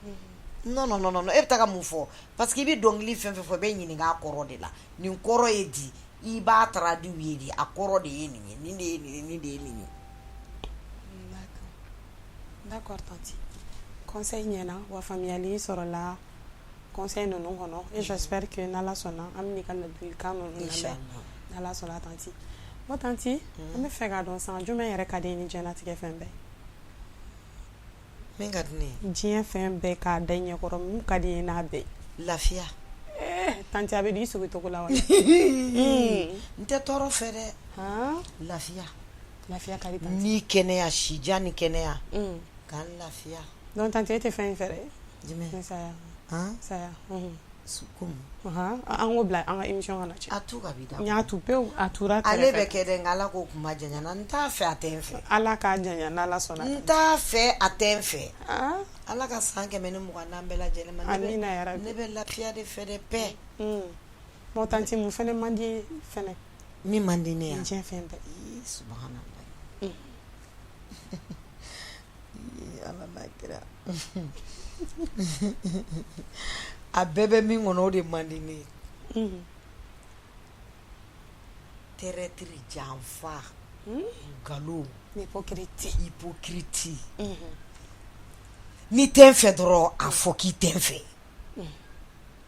Non, non, non, e bɛ taga mun fɔ? Parce que i bɛ dɔnkili fɛn fɛn fɔ, i bɛ ɲininka a kɔrɔ de la. Nin kɔrɔ ye di? I b'a traduit u ye de, a kɔrɔ de ye nin ye, nin de ye nin ye, nin de ye nin ye. D'accord tantie, conseil ɲɛna wa, faamuyali sɔrɔla conseil ninnu kɔnɔ et j'espère que n'Ala sɔnna, an bɛn'i ka ladilikan ninnu lamɛn n'Ala sɔnna, tantie. Bon tantie, an bɛ fɛ k'a dɔn san jumɛn yɛrɛ ka di ni diɲɛlatigɛ fɛn bɛɛ? Min ka di ne ye? Diɲɛ fɛn bɛɛ k'a da i ɲɛkɔrɔ, mun ka di i ye n'a bɛɛ? Lafiya. Tantie, a bɛ di i sigi cogo la wa? N tɛ tɔɔrɔ fɛ dɛ, lafiya. Lafiya ka di? Ni kɛnɛya, sijan ni kɛnɛya, k'an lafiya. Donc tantie, e tɛ fɛn in fɛ dɛ? Jumɛn? Saya. Saya. Komi? An k'o bila an ka émission kana cɛ. A tu ka bi da. N y'a tu pewu, a tura. Ale bɛ kɛ dɛ, nka Ala k'o kuma janya n t'a fɛ, a tɛ n fɛ. Ala k'a janya n'Ala sɔnna. N t'a fɛ, a tɛ n fɛ. Ala ka san 120 d'an bɛɛ lajɛlen ma. Amina yarabi. Ne bɛ lafiya de fɛ dɛ, paix. Bon tantie, mun fɛnɛ man di fɛnɛ? Min man di ne ye? Diɲɛ fɛn bɛɛ. Subhanallah, Ala n'a kira, a bɛɛ bɛ min kɔnɔ, o de man di ne ye: traître, janfa, nkalon. Hypocrite. Hypocrite. N'i tɛ n fɛ dɔrɔn, a fɔ k'i tɛ n fɛ,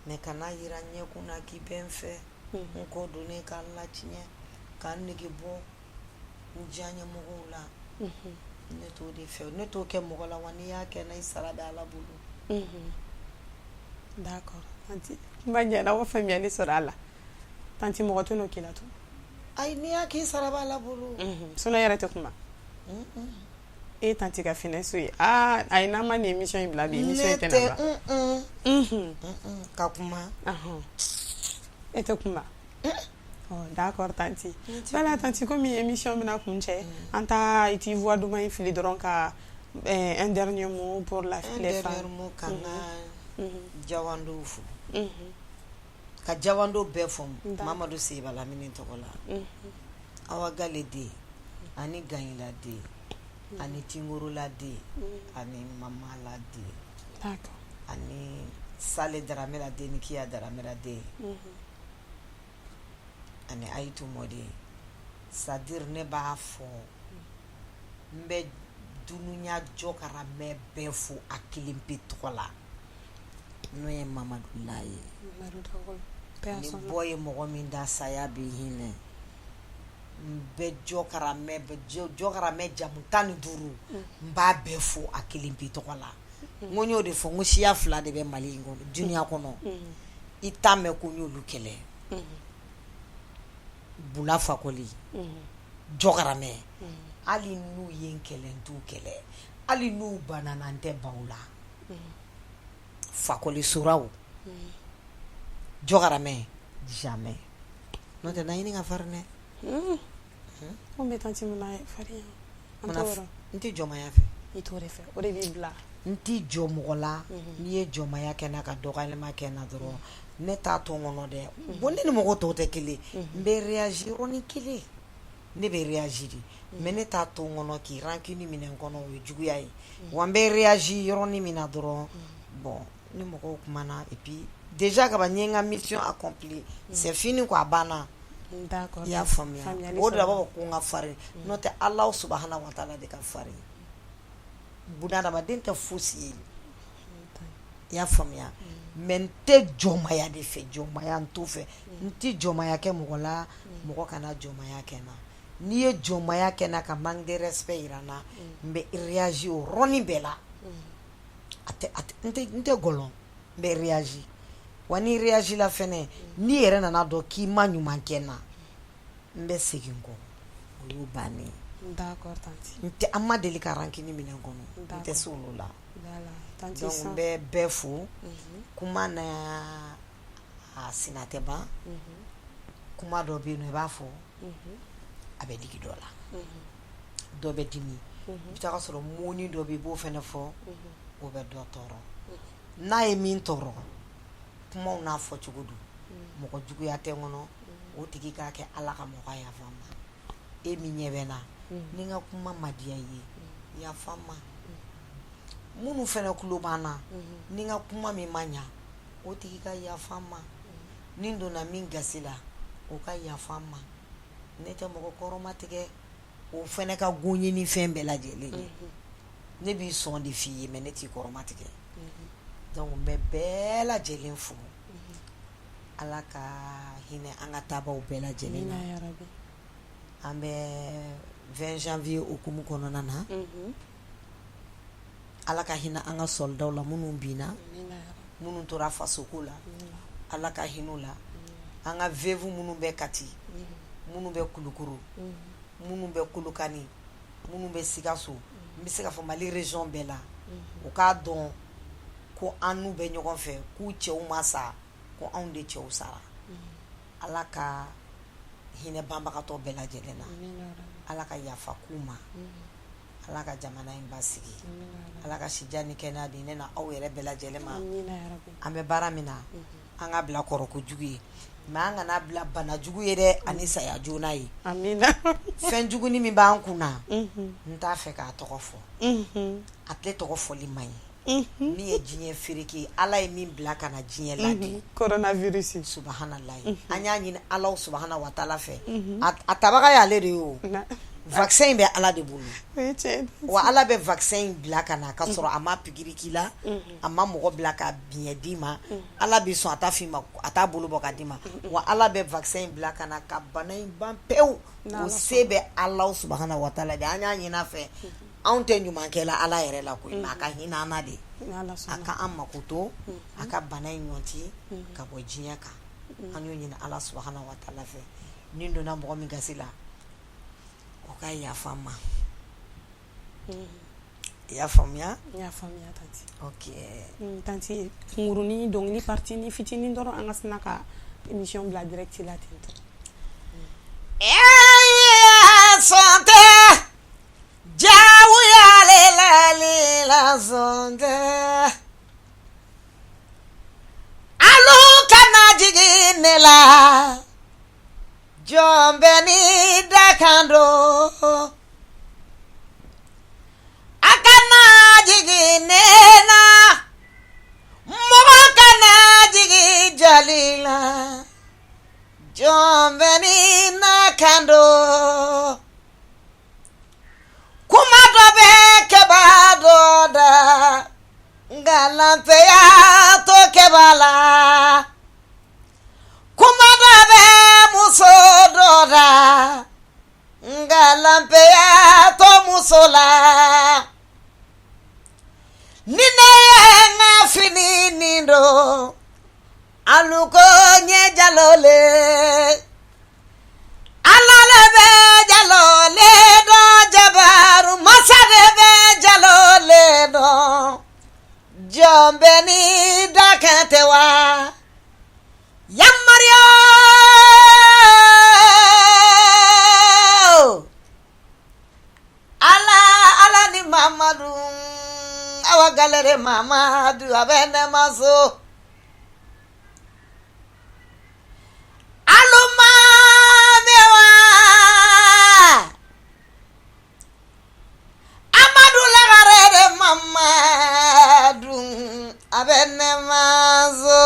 mais kana yira ɲɛkun na k'i bɛ n fɛ, n kɔ donnen k'an latiɲɛ, k'an nege bɔ n diyaɲɛ mɔgɔw la. Ne t'o de fɛ, ne t'o kɛ mɔgɔ la. Wa n'i y'a kɛ na, i sara bɛ Ala bolo. D'accord tantie, kuma ɲɛna o, faamuyali sɔrɔ a la. Tantie, mɔgɔ tɛ n'o k'i la tun? Ayi, n'i y'a k'i sara bɛ Ala bolo. Sinon i yɛrɛ tɛ kuma. E tantie ka finesse ye aa ayi n'an ma nin émission in bila bi émission Ne in tɛna tɛ ban. Ka kuma. Ɔhɔn. E tɛ kuma. Ɔ d'accord tantie. Voilà tantie, komi émission bɛna kuncɛ, an ta i t'i voix duman in fili dɔrɔn ka un dernier mot pour la Un les dernier femmes. mot, ka n ka jawandow fo, ka jawando bɛɛ fo Mamadu Seba Lamini tɔgɔ la, Awa Gale den ani Ganyila den ani Tinkorola den ani Mamala den ani Sale Daramera den ni Kiya Daramera den ani Ayitu Mɔden. C'est-à-dire ne b'a fɔ, n bɛ dunuya jɔkaramɛ bɛɛ fo a kelen pe tɔgɔ la, n'o ye Mamadu Laye. Mamadu Dagolo. Paix à Ni son âme. bɔ ye mɔgɔ min da, saya bɛ hinɛ. N bɛ jɔkaramɛ bɛ jɔkaramɛ jamu 15, n b'a bɛɛ fo a kelen pe tɔgɔ la. N ko n y'o de fɔ, n ko siya fila de bɛ Mali in kɔnɔ, dunuya kɔnɔ, i t'a mɛn ko n y'olu kɛlɛ: Bula Fakoli, jɔkaramɛ. Hali n'u ye n kɛlɛ, n t'u kɛlɛ. Hali n'u banana, n tɛ ban u la. Fakoli suraw, jɔkaramɛ, jamais. N'o tɛ, na ɲini ka farin dɛ. Ko bɛ tantie mun na farinya? An Munna t'o yɔrɔ. N tɛ jɔnmaya fɛ. I t'o de fɛ, o de b'i bila. N tɛ jɔ mɔgɔ la. N'i ye jɔnmaya kɛ n na, ka dɔgɔyalima kɛ n na dɔrɔn, ne t'a to n kɔnɔ dɛ. Bon, ne ni mɔgɔ tɔw tɛ kelen. N bɛ réagir yɔrɔnin kelen, ne bɛ réagir de, mais ne t'a to n kɔnɔ k'i rancune minɛ n kɔnɔ, o ye juguya ye. Wa n bɛ réagir yɔrɔnin min na dɔrɔn, bon, ni mɔgɔw kumana, et puis déjà kaban n ye n ka mission accomplie, c'est fini quoi, a banna. D'accord. I y'a faamuya? Faamuyali O de la sɔrɔla. b'a fɔ ko n ka farin, n'o tɛ Alahu subahana wa taala de ka farin. Bunadamaden tɛ fosi ye, i y'a faamuya? Mais n tɛ jɔnmaya de fɛ, jɔnmaya n t'o fɛ. N tɛ jɔnmaya kɛ mɔgɔ la, mɔgɔ kana jɔnmaya kɛ n na. N'i ye jɔnmaya kɛ n na, ka manque de respect yira n na, n bɛ réagir o yɔrɔnin bɛɛ la. A tɛ a tɛ n tɛ gɔlɔn, n bɛ réagir. Wa ni réagir la fɛnɛ, n'i yɛrɛ nana dɔn k'i ma ɲuman kɛ n na, n bɛ segin kɔ, o y'o bannen ye. D'accord tantie. N tɛ, an ma deli ka rancune minɛ n kɔnɔ, n tɛ se olu la. Voilà tantie. Donc n bɛ bɛɛ fo. Kuma na, a sina tɛ ban. Kuma dɔ bɛ yen nɔ, i b'a fɔ, a bɛ digi dɔ la, dɔ bɛ dimi. I bɛ taa sɔrɔ mɔni dɔ bɛ yen, i b'o fɛnɛ fɔ, o bɛ dɔ tɔɔrɔ. N'a ye min tɔɔrɔ, kumaw n'a fɔcogo don, mɔgɔ juguya tɛ n kɔnɔ. O tigi k'a kɛ Ala ka mɔgɔ yafa n ma. E min ɲɛ bɛ n na, ni n ka kuma ma diya i ye, yafa n ma. Minnu fɛnɛ tulo b'an na, ni n ka kuma min ma ɲa, o tigi ka yafa n ma. Ni n donna min gasi la, o ka yafa n ma. Ne tɛ mɔgɔ kɔrɔma tigɛ, o fɛnɛ ka go n ye ni fɛn bɛɛ lajɛlen ye. Ne b'i sɔn de f'i ye, mais ne t'i kɔrɔma tigɛ. Donc n bɛ bɛɛ lajɛlen fo. Ala ka hinɛ an ka taabaw bɛɛ lajɛlen na. Amina ya rabi. An bɛ 20 janvier hukumu kɔnɔna na. Ala ka hinɛ an ka soldaw la minnu binna, Amina ya rabi. minnu tora fasoko la, Ala ka hinɛ u la. An ka veuve minnu bɛ Kati, minnu bɛ Kulukoro, minnu bɛ Kolokani, minnu bɛ Sikaso, n bɛ se k'a fɔ Mali région bɛɛ la, u k'a dɔn ko an n'u bɛ ɲɔgɔn fɛ, k'u cɛw ma sa, ko anw de cɛw sara. Ala ka hinɛ banbagatɔ bɛɛ lajɛlen na. Amina ya rabi. Ala ka yafa k'u ma. Ala ka jamana in basigi. Amina ya rabi. Ala ka sijan ni kɛnɛya di ne na aw yɛrɛ bɛɛ lajɛlen ma. Amina ya rabi. An bɛ baara min na, an ka bila kɔrɔ kojugu ye, mais an kana bila bana jugu ye dɛ, ani saya joona ye. Amina. Fɛn juguni min b'an kun na, n t'a fɛ k'a tɔgɔ fɔ. A tile tɔgɔ fɔli man ɲi. Min ye diɲɛ fereke ye, Ala ye min bila ka na diɲɛ ladi. Coronavirus. Subahanallahi. An y'a ɲini Ala subahana wa taala fɛ, a tabaga y'ale de ye. O vaccin in bɛ Ala de bolo. O ye tiɲɛ ye. Wa Ala bɛ vaccin in bila ka na ka sɔrɔ a ma pikiri k'i la, a ma mɔgɔ bila ka biɲɛ d'i ma. Ala bɛ sɔn, a t'a f'i ma, a t'a bolo bɔ ka d'i ma. Wa Ala bɛ vaccin in bila ka na ka bana in ban pewu. O se bɛ Ala subahana wa taala de. An y'a ɲini a fɛ, anw tɛ ɲuman kɛla Ala yɛrɛ la koyi, mais a ka hinɛ an na de. N'Ala A sɔnna. ka an makoto, a ka bana in ɲɔnti ka bɔ diɲɛ kan. An y'o ɲini Ala subahana wa taala fɛ. Ni donna mɔgɔ min gasi la, o ka yafa n ma. I y'a faamuya? N y'a faamuya, tantie. Ok. Tantie, kunkurunin dɔnkili partie ni fitinin dɔrɔn, an ka sina ka émission bila direct la ten tɔ. Sɔn tɛ jawuyale la la sɔn tɛ alu kana jigin ne la, jɔn bɛ ni dakan don, a kana jigin ne na, mɔgɔ kana jigin jali la, jɔn bɛ ni nakan don. Kuma dɔ bɛ kɛba dɔ da, nka lanfɛya to kɛba la. Kuma dɔ bɛ muso dɔ da, nka lanfɛya to muso la. Ni ne ye n ka fini nin don, alu ko ɲɛ jalo le. Ala le bɛ jalo le dɔn, jabaru masa de bɛ jalo le dɔn. Jɔn bɛ ni dakan tɛ wa yamaruya. Ala, Ala ni Mamadu, awa galere Mamadu, a bɛ ne ma so. Aluma bɛ wa Amadu lagare de Mamadu, a bɛ ne ma so.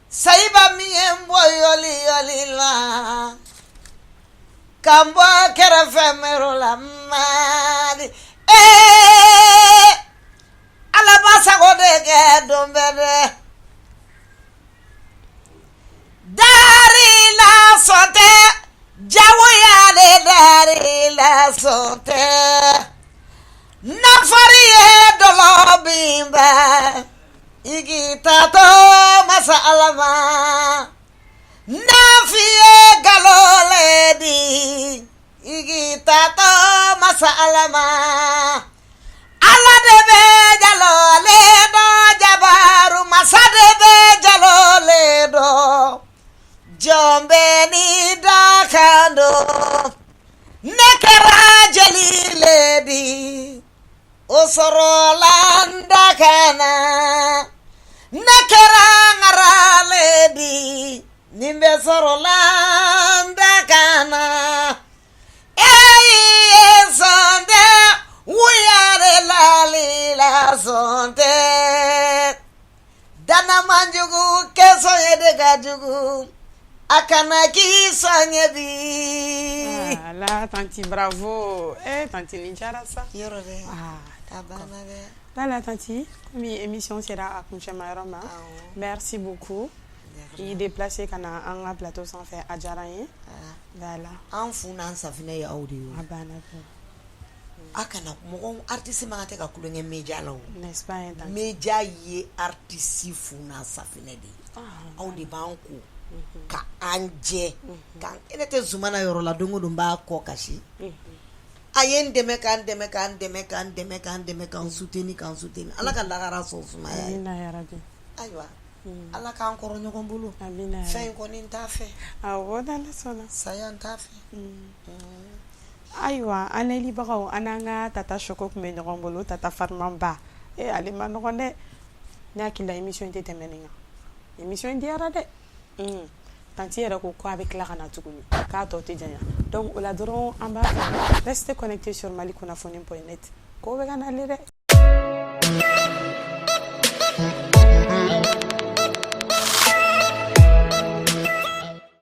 Sayiba min ye n bɔ yɔli yɔli la, k'an bɔ kɛrɛfɛ mɛro la Mali. Ee, Ala b'a sago de kɛ don bɛɛ dɛ. Dari la sɔn tɛ jagoya le, dari la sɔn tɛ nafari ye dɔlɔ binba i k'i taatɔ masa Ala ma. Nafi ye galo le di i k'i taatɔ masa Ala ma. Ala de bɛ jalo le dɔn, jabaru masa de bɛ jalo le dɔn. Jɔn bɛ ni dakan don, ne kɛra jeli le di, o sɔrɔla n dakan na. Ne kɛra ŋara le di, nin bɛ sɔrɔla n dakan na. Eyi sɔn tɛ wuyare lali la sɔn tɛ dana man jugu, kɛsɔn ye de ka jugu, a kana k'i sɔn ye bi. Voilà, tantie, bravo. Eh, tantie, nin diyara sa. Yɔrɔ dɛ. Ah, a banna dɛ. Voilà, tantie, komi émission sera a kuncɛma yɔrɔ ma. Awɔ. Merci beaucoup. I y'i déplacé ka na an ka plateau sanfɛ, a diyara n ye. Voilà. An fu n'an safinɛ ye aw de ye o. A banna pewu. A kana mɔgɔ artiste man kan tɛ ka tulonkɛ média la o. N'est-ce pas, hein, tantie? Média ye artiste fu n'a safinɛ de ye. Ah, aw de b'an ko ka an jɛ k'an ne tɛ Zumana yɔrɔ la, don o don n b'a kɔ kasi. A ye n dɛmɛ, k'an dɛmɛ, k'an dɛmɛ, k'an dɛmɛ, k'an dɛmɛ, k'an soutenir, k'an soutenir. Ala ka lagara sɔn sumaya ye. Amina ya rabi. Ayiwa, Ala k'an kɔrɔ ɲɔgɔn bolo. Amina ya fɛn rabi. In kɔni n t'a fɛ. Awɔ, n'Ala sɔnna. Saya n t'a fɛ. Ayiwa, an layɛlibagaw, an n'an ka tata Soko tun bɛ ɲɔgɔn bolo, tata Farimanba. E, ale ma nɔgɔn dɛ. Ne hakili la émission in tɛ tɛmɛ nin kan. Émission in diyara dɛ. Tantie yɛrɛ ko k'a bɛ tila ka na tuguni, k'a tɔ tɛ janya. Donc o la dɔrɔn, an b'a fɔ restez connectés sur malikunnafoni.net, ko bɛ ka nalen dɛ.